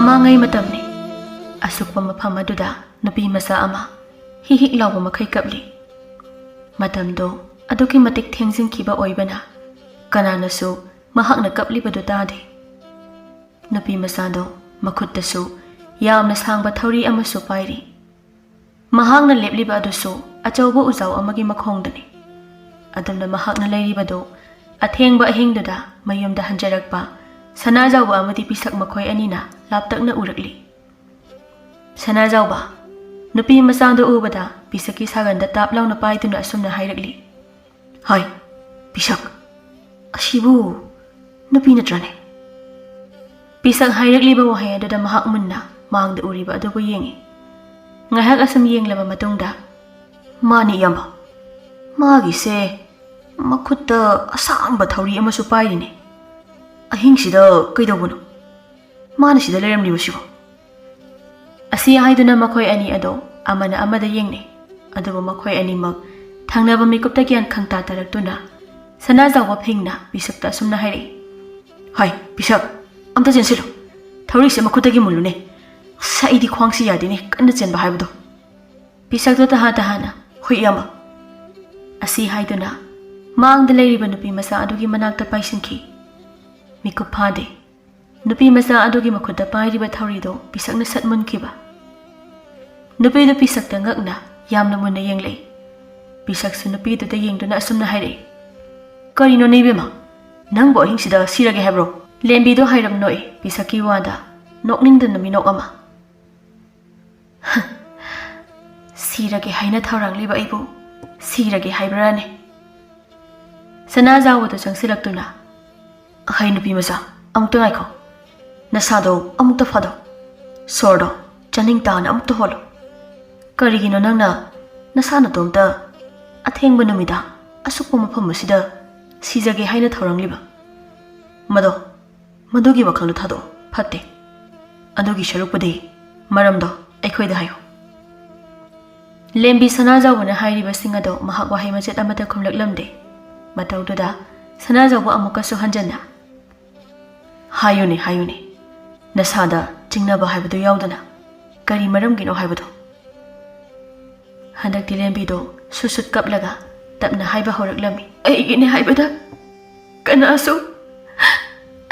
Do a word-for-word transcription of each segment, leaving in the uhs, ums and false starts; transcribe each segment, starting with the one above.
ꯃꯃꯥꯡꯉꯩ ꯃꯇꯝꯅꯤ꯫ ꯑꯁꯨꯛꯄ ꯃꯐꯝ ꯑꯗꯨꯗ ꯅꯨꯄꯤ ꯃꯆꯥ ꯑꯃ ꯍꯤꯛ ꯍꯤꯛ ꯂꯥꯎꯕ ꯃꯈꯩ ꯀꯞꯂꯤ꯫ ꯃꯇꯝꯗꯣ ꯑꯗꯨꯛꯀꯤ ꯃꯇꯤꯛ ꯊꯦꯡꯖꯤꯟꯈꯤꯕ ꯑꯣꯏꯕꯅ ꯀꯅꯥꯅꯁꯨ ꯃꯍꯥꯛꯅ ꯀꯞꯂꯤꯕꯗꯨ ꯇꯥꯗꯦ꯫ ꯅꯨꯄꯤ ꯃꯆꯥꯗꯣ ꯃꯈꯨꯠꯇꯁꯨ ꯌꯥꯝꯅ ꯁꯥꯡꯕ ꯊꯧꯔꯤ ꯑꯃꯁꯨ ꯄꯥꯏꯔꯤ꯫ ꯃꯍꯥꯛꯅ ꯂꯦꯞꯂꯤꯕ ꯑꯗꯨꯁꯨ ꯑꯆꯧꯕ ꯎꯖꯥꯎ ꯑꯃꯒꯤ ꯃꯈꯣꯡꯗꯅꯤ꯫ ꯑꯗꯨꯝꯅ ꯃꯍꯥꯛꯅ ꯂꯩꯔꯤꯕꯗꯨ ꯑꯊꯦꯡꯕ ꯑꯍꯤꯡꯗꯨꯗ ꯃꯌꯨꯝꯗ ꯍꯟꯖꯔꯛꯄ ꯁꯅꯥꯖꯥꯎꯕ ꯑꯃꯗꯤ ꯄꯤꯁꯛ ꯃꯈꯣꯏ ꯑꯅꯤꯅ ꯂꯥꯞꯇꯛꯅ ꯎꯔꯛꯂꯤ꯫ ꯁꯅꯥꯖꯥꯎꯕ, ꯅꯨꯄꯤ ꯃꯆꯥꯗꯨ ꯎꯕꯗ ꯄꯤꯁꯛꯀꯤ ꯁꯥꯒꯟꯗ ꯇꯥꯞ ꯂꯥꯎꯅ ꯄꯥꯏꯗꯨꯅ ꯑꯁꯨꯝꯅ ꯍꯥꯏꯔꯛꯂꯤ, "ꯍꯥꯏ, ꯄꯤꯁꯛ, ꯑꯁꯤꯕꯨ ꯅꯨꯄꯤ ꯅꯠꯇ꯭ꯔꯅꯦ?" ꯄꯤꯁꯛ ꯍꯥꯏꯔꯛꯂꯤꯕ ꯋꯥꯍꯩ ꯑꯗꯨꯗ ꯃꯍꯥꯛ ꯃꯨꯟꯅ ꯃꯥꯡꯗ ꯎꯔꯤꯕ ꯑꯗꯨꯕꯨ ꯌꯦꯡꯏ꯫ ꯉꯥꯏꯍꯥꯛ ꯑꯁꯨꯝ ꯌꯦꯡꯂꯕ ꯃꯇꯨꯡꯗ, "ꯃꯥꯅꯤ ꯏꯌꯥꯝꯕ, ꯃꯥꯒꯤꯁꯦ ꯃꯈꯨꯠꯇ ꯑꯁꯥꯡꯕ ꯊꯧꯔꯤ ꯑꯃꯁꯨ ꯄꯥꯏꯔꯤꯅꯦ꯫ ꯑꯍꯤꯡꯁꯤꯗ ꯀꯩꯗꯧꯕꯅꯣ ꯃꯥꯅ ꯁꯤꯗ ꯂꯩꯔꯝꯂꯤꯕꯁꯤꯕꯣ?" ꯑꯁꯤ ꯍꯥꯏꯗꯨꯅ ꯃꯈꯣꯏ ꯑꯅꯤ ꯑꯗꯣ ꯑꯃꯅ ꯑꯃꯗ ꯌꯦꯡꯅꯩ꯫ ꯑꯗꯨꯕꯨ ꯃꯈꯣꯏ ꯑꯅꯤꯃꯛ ꯊꯪꯅꯕ ꯃꯤꯀꯨꯞꯇ ꯒ꯭ꯌꯥꯟ ꯈꯪꯇꯥ ꯇꯥꯔꯛꯇꯨꯅ ꯁꯅꯥꯖꯥꯎꯕ ꯐꯤꯡꯅ ꯄꯤꯁꯛꯇ ꯑꯁꯨꯝꯅ ꯍꯥꯏꯔꯛꯏ, "ꯍꯥꯏ, ꯄꯤꯁꯛ, ꯑꯝꯇ ꯆꯦꯟꯁꯤꯜꯂꯨ꯫ ꯊꯧꯔꯤꯁꯦ ꯃꯈꯨꯠꯇꯒꯤ ꯃꯨꯜꯂꯨꯅꯦ꯫ ꯑꯁ, ꯑꯩꯗꯤ ꯈ꯭ꯋꯥꯡꯁꯤ ꯌꯥꯗꯦꯅꯦ, ꯀꯟꯅ ꯆꯦꯟꯕ ꯍꯥꯏꯕꯗꯣ꯫" ꯄꯤꯁꯛꯇꯣ ꯇꯍꯥ ꯇꯍꯥꯅ, "ꯍꯣꯏ, ꯏꯌꯥꯝꯕ꯫" ꯑꯁꯤ ꯍꯥꯏꯗꯨꯅ ꯃꯥꯡꯗ ꯂꯩꯔꯤꯕ ꯅꯨꯄꯤ ꯃꯆꯥ ꯑꯗꯨꯒꯤ ꯃꯅꯥꯛꯇ ꯄꯥꯏꯁꯤꯟꯈꯤ꯫ ꯃꯤꯀꯨꯞ ꯐꯥꯗꯦ꯫ ꯅꯨꯄꯤ ꯃꯆꯥ ꯑꯗꯨꯒꯤ ꯃꯈꯨꯠꯇ ꯄꯥꯏꯔꯤꯕ ꯊꯧꯔꯤꯗꯣ ꯄꯤꯁꯛꯅ ꯁꯠ ꯃꯨꯟꯈꯤꯕ꯫ ꯅꯨꯄꯤꯗꯨ ꯄꯤꯁꯛꯇ ꯉꯛꯅ ꯌꯥꯝꯅ ꯃꯨꯟꯅ ꯌꯦꯡꯂꯛꯏ꯫ ꯄꯤꯁꯛꯁꯨ ꯅꯨꯄꯤꯗꯨꯗ ꯌꯦꯡꯗꯨꯅ ꯑꯁꯨꯝꯅ ꯍꯥꯏꯔꯛꯏ, "ꯀꯔꯤꯅꯣꯅꯦ ꯏꯕꯦꯝꯃ, ꯅꯪꯕꯨ ꯑꯍꯤꯡꯁꯤꯗ ꯁꯤꯔꯒꯦ ꯍꯥꯏꯕ꯭ꯔꯣ?" ꯂꯦꯝꯕꯤꯗꯨ ꯍꯥꯏꯔꯞ ꯅꯣꯛꯏ ꯄꯤꯁꯛꯀꯤ ꯋꯥꯗ, ꯅꯣꯛꯅꯤꯡꯗꯅ ꯃꯤꯅꯣꯛ ꯑꯃ꯫ "ꯁꯤꯔꯒꯦ ꯍꯥꯏꯅ ꯊꯧꯔꯥꯡꯂꯤꯕ ꯑꯩꯕꯨ ꯁꯤꯔꯒꯦ ꯍꯥꯏꯕ꯭ꯔꯥꯅꯦ?" ꯁꯅꯥꯖꯥꯎꯕꯗꯨ ꯆꯪꯁꯤꯜꯂꯛꯇꯨꯅ, "ꯑꯍꯩ, ꯅꯨꯄꯤ ꯃꯆꯥ, ꯑꯃꯨꯛꯇ ꯉꯥꯏꯈꯣ꯫ ꯅꯁꯥꯗꯣ ꯑꯃꯨꯛꯇ ꯐꯥꯗꯣꯛ꯫ ꯁꯣꯔꯗꯣ ꯆꯥꯅꯤꯡ ꯇꯥꯅ ꯑꯃꯨꯛꯇ ꯍꯣꯜꯂꯣ꯫ ꯀꯔꯤꯒꯤꯅꯣ ꯅꯪꯅ ꯅꯁꯥ ꯅꯇꯣꯝꯇ ꯑꯊꯦꯡꯕ ꯅꯨꯃꯤꯗꯥꯡ ꯑꯁꯨꯛꯄ ꯃꯐꯝ ꯑꯁꯤꯗ ꯁꯤꯖꯒꯦ ꯍꯥꯏꯅ ꯊꯧꯔꯥꯡꯂꯤꯕ? ꯃꯗꯣ, ꯃꯗꯨꯒꯤ ꯋꯥꯈꯜꯗꯣ ꯊꯥꯗꯣꯛꯑꯣ, ꯐꯠꯇꯦ꯫ ꯑꯗꯨꯒꯤ ꯁꯔꯨꯛꯄꯨꯗꯤ ꯃꯔꯝꯗꯣ ꯑꯩꯈꯣꯏꯗ ꯍꯥꯏꯌꯨ꯫" ꯂꯦꯝꯕꯤ ꯁꯅꯥꯖꯥꯎꯕꯅ ꯍꯥꯏꯔꯤꯕꯁꯤꯡ ꯑꯗꯣ ꯃꯍꯥꯛ ꯋꯥꯍꯩ ꯃꯆꯦꯠ ꯑꯃꯠꯇ ꯈꯨꯝꯂꯛꯂꯝꯗꯦ꯫ ꯃꯇꯧꯗꯨꯗ ꯁꯅꯥꯖꯥꯎꯕ ꯑꯃꯨꯛꯀꯁꯨ ꯍꯟꯖꯟꯅ, "ꯍꯥꯏꯌꯨꯅꯦ, ꯍꯥꯏꯌꯨꯅꯦ, ꯅꯁꯥꯗ ꯆꯤꯡꯅꯕ ꯍꯥꯏꯕꯗꯨ ꯌꯥꯎꯗꯅ ꯀꯔꯤ ꯃꯔꯝꯒꯤꯅꯣ ꯍꯥꯏꯕꯗꯣ꯫ ꯍꯟꯗꯛꯇꯤ ꯂꯦꯝꯕꯤꯗꯣ ꯁꯨꯠ ꯁꯨꯠ ꯀꯞꯂꯒ ꯇꯞꯅ ꯍꯥꯏꯕ ꯍꯧꯔꯛꯂꯝꯃꯤ꯫ "ꯑꯩꯒꯤꯅꯦ ꯍꯥꯏꯕꯗ ꯀꯅꯥꯁꯨ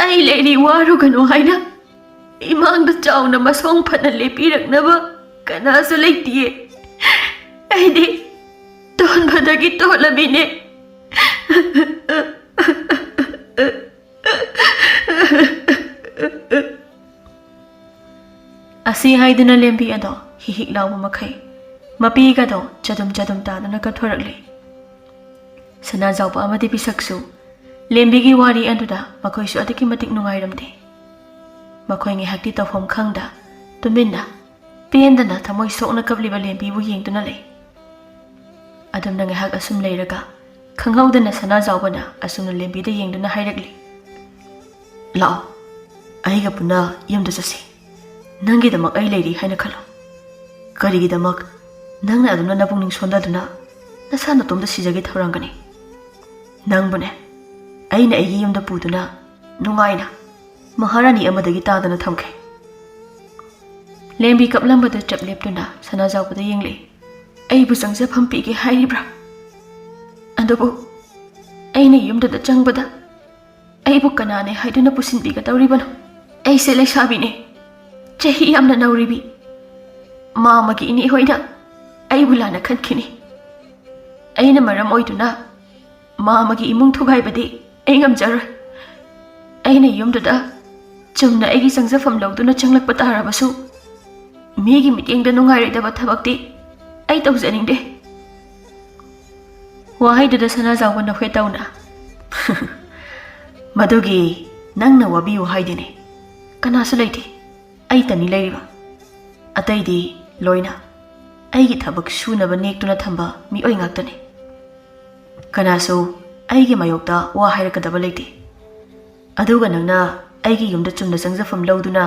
ꯑꯩ ꯂꯩꯔꯤ, ꯋꯥꯔꯨꯒꯅꯨ ꯍꯥꯏꯅ ꯏꯃꯥꯡꯗ ꯆꯥꯎꯅ ꯃꯁꯣꯡ ꯐꯅ ꯂꯦꯞꯄꯤꯔꯛꯅꯕ ꯀꯅꯥꯁꯨ ꯂꯩꯇꯤꯌꯦ꯫ ꯑꯩꯗꯤ ꯇꯣꯟꯕꯗꯒꯤ ꯇꯣꯜꯂꯕꯤꯅꯦ꯫" ꯑꯁꯤ ꯍꯥꯏꯗꯨꯅ ꯂꯦꯝꯕꯤ ꯑꯗꯣ ꯍꯤꯍꯤꯛ ꯂꯥꯎꯕ ꯃꯈꯩ ꯃꯄꯤꯒꯗꯣ ꯆꯗꯨꯝ ꯆꯗꯨꯝ ꯇꯥꯗꯨꯅ ꯀꯞꯊꯣꯔꯛꯂꯤ꯫ ꯁꯅꯥꯖꯥꯎꯕ ꯑꯃꯗꯤ ꯄꯤꯁꯛꯁꯨ ꯂꯦꯝꯕꯤꯒꯤ ꯋꯥꯔꯤ ꯑꯗꯨꯗ ꯃꯈꯣꯏꯁꯨ ꯑꯗꯨꯛꯀꯤ ꯃꯇꯤꯛ ꯅꯨꯡꯉꯥꯏꯔꯝꯗꯦ꯫ ꯃꯈꯣꯏ ꯉꯥꯏꯍꯥꯛꯇꯤ ꯇꯧꯐꯝ ꯈꯪꯗ ꯇꯨꯃꯤꯟꯅ ꯄꯦꯟꯗꯅ ꯊꯃꯣꯏ ꯁꯣꯛꯅ ꯀꯞꯂꯤꯕ ꯂꯦꯝꯕꯤꯕꯨ ꯌꯦꯡꯗꯨꯅ ꯂꯩ꯫ ꯑꯗꯨꯝꯅ ꯉꯥꯏꯍꯥꯛ ꯑꯁꯨꯝ ꯂꯩꯔꯒ ꯈꯪꯍꯧꯗꯅ ꯁꯅꯥꯖꯥꯎꯕꯅ ꯑꯁꯨꯝꯅ ꯂꯦꯝꯕꯤꯗ ꯌꯦꯡꯗꯨꯅ ꯍꯥꯏꯔꯛꯂꯤ, "ꯂꯥꯛꯑꯣ, ꯑꯩꯒ ꯄꯨꯟꯅ ꯌꯨꯝꯗ ꯆꯠꯁꯤ꯫ ꯅꯪꯒꯤꯗꯃꯛ ꯑꯩ ꯂꯩꯔꯤ ꯍꯥꯏꯅ ꯈꯜꯂꯣ꯫ ꯀꯔꯤꯒꯤꯗꯃꯛ ꯅꯪꯅ ꯑꯗꯨꯝꯅ ꯅꯄꯨꯛꯅꯤꯡ ꯁꯣꯟꯊꯗꯨꯅ ꯅꯁꯥ ꯅꯇꯣꯝꯇ ꯁꯤꯖꯒꯦ ꯊꯧꯔꯥꯡꯒꯅꯤ? ꯅꯪꯕꯨꯅꯦ, ꯑꯩꯅ ꯑꯩꯒꯤ ꯌꯨꯝꯗ ꯄꯨꯗꯨꯅ ꯅꯨꯡꯉꯥꯏꯅ ꯃꯍꯥꯔꯥꯅꯤ ꯑꯃꯗꯒꯤ ꯇꯥꯗꯅ ꯊꯝꯒꯦ꯫" ꯂꯦꯝꯕꯤ ꯀꯞꯂꯝꯕꯗꯨ ꯆꯞ ꯂꯦꯞꯇꯨꯅ ꯁꯅꯥꯖꯥꯎꯕꯗ ꯌꯦꯡꯂꯛꯏ꯫ "ꯑꯩꯕꯨ ꯆꯪꯖꯐꯝ ꯄꯤꯒꯦ ꯍꯥꯏꯔꯤꯕ꯭ꯔꯥ? ꯑꯗꯨꯕꯨ ꯑꯩꯅ ꯌꯨꯝꯗꯨꯗ ꯆꯪꯕꯗ ꯑꯩꯕꯨ ꯀꯅꯥꯅꯦ ꯍꯥꯏꯗꯨꯅ ꯄꯨꯁꯤꯟꯕꯤꯒꯗꯧꯔꯤꯕꯅꯣ? ꯑꯩꯁꯦ ꯂꯩꯁꯥꯕꯤꯅꯦ, ꯆꯍꯤ ꯌꯥꯝꯅ ꯅꯧꯔꯤꯕꯤ꯫ ꯃꯥꯃꯒꯤ ꯏꯅꯦ ꯍꯣꯏꯅ ꯑꯩꯕꯨ ꯂꯥꯟꯅ ꯈꯟꯈꯤꯅꯤ꯫ ꯑꯩꯅ ꯃꯔꯝ ꯑꯣꯏꯗꯨꯅ ꯃꯥꯃꯒꯤ ꯏꯃꯨꯡ ꯊꯨꯒꯥꯏꯕꯗꯤ ꯑꯩ ꯉꯝꯖꯔꯣꯏ꯫ ꯑꯩꯅ ꯌꯨꯝꯗꯨꯗ ꯆꯨꯝꯅ ꯑꯩꯒꯤ ꯆꯪꯖꯐꯝ ꯂꯧꯗꯨꯅ ꯆꯪꯂꯛꯄ ꯇꯥꯔꯕꯁꯨ, ꯃꯤꯒꯤ ꯃꯤꯠꯌꯦꯡꯗ ꯅꯨꯡꯉꯥꯏꯔꯣꯏꯗꯕ ꯊꯕꯛꯇꯤ ꯑꯩ ꯇꯧꯖꯅꯤꯡꯗꯦ꯫" ꯋꯥꯍꯩꯗꯨꯗ ꯁꯅꯥꯖꯥꯎꯕ ꯅꯣꯛꯐꯦꯠ ꯇꯧꯅ, "ꯃꯗꯨꯒꯤ ꯅꯪꯅ ꯋꯥꯕꯤꯌꯨ ꯍꯥꯏꯗꯦꯅꯦ, ꯀꯅꯥꯁꯨ ꯂꯩꯇꯦ, ꯑꯩꯇꯅꯤ ꯂꯩꯔꯤꯕ꯫ ꯑꯇꯩꯗꯤ ꯂꯣꯏꯅ ꯑꯩꯒꯤ ꯊꯕꯛ ꯁꯨꯅꯕ ꯅꯦꯛꯇꯨꯅ ꯊꯝꯕ ꯃꯤꯑꯣꯏ ꯉꯥꯛꯇꯅꯤ꯫ ꯀꯅꯥꯁꯨ ꯑꯩꯒꯤ ꯃꯥꯌꯣꯛꯇ ꯋꯥ ꯍꯥꯏꯔꯛꯀꯗꯕ ꯂꯩꯇꯦ꯫ ꯑꯗꯨꯒ ꯅꯪꯅ ꯑꯩꯒꯤ ꯌꯨꯝꯗ ꯆꯨꯝꯅ ꯆꯪꯖꯐꯝ ꯂꯧꯗꯨꯅ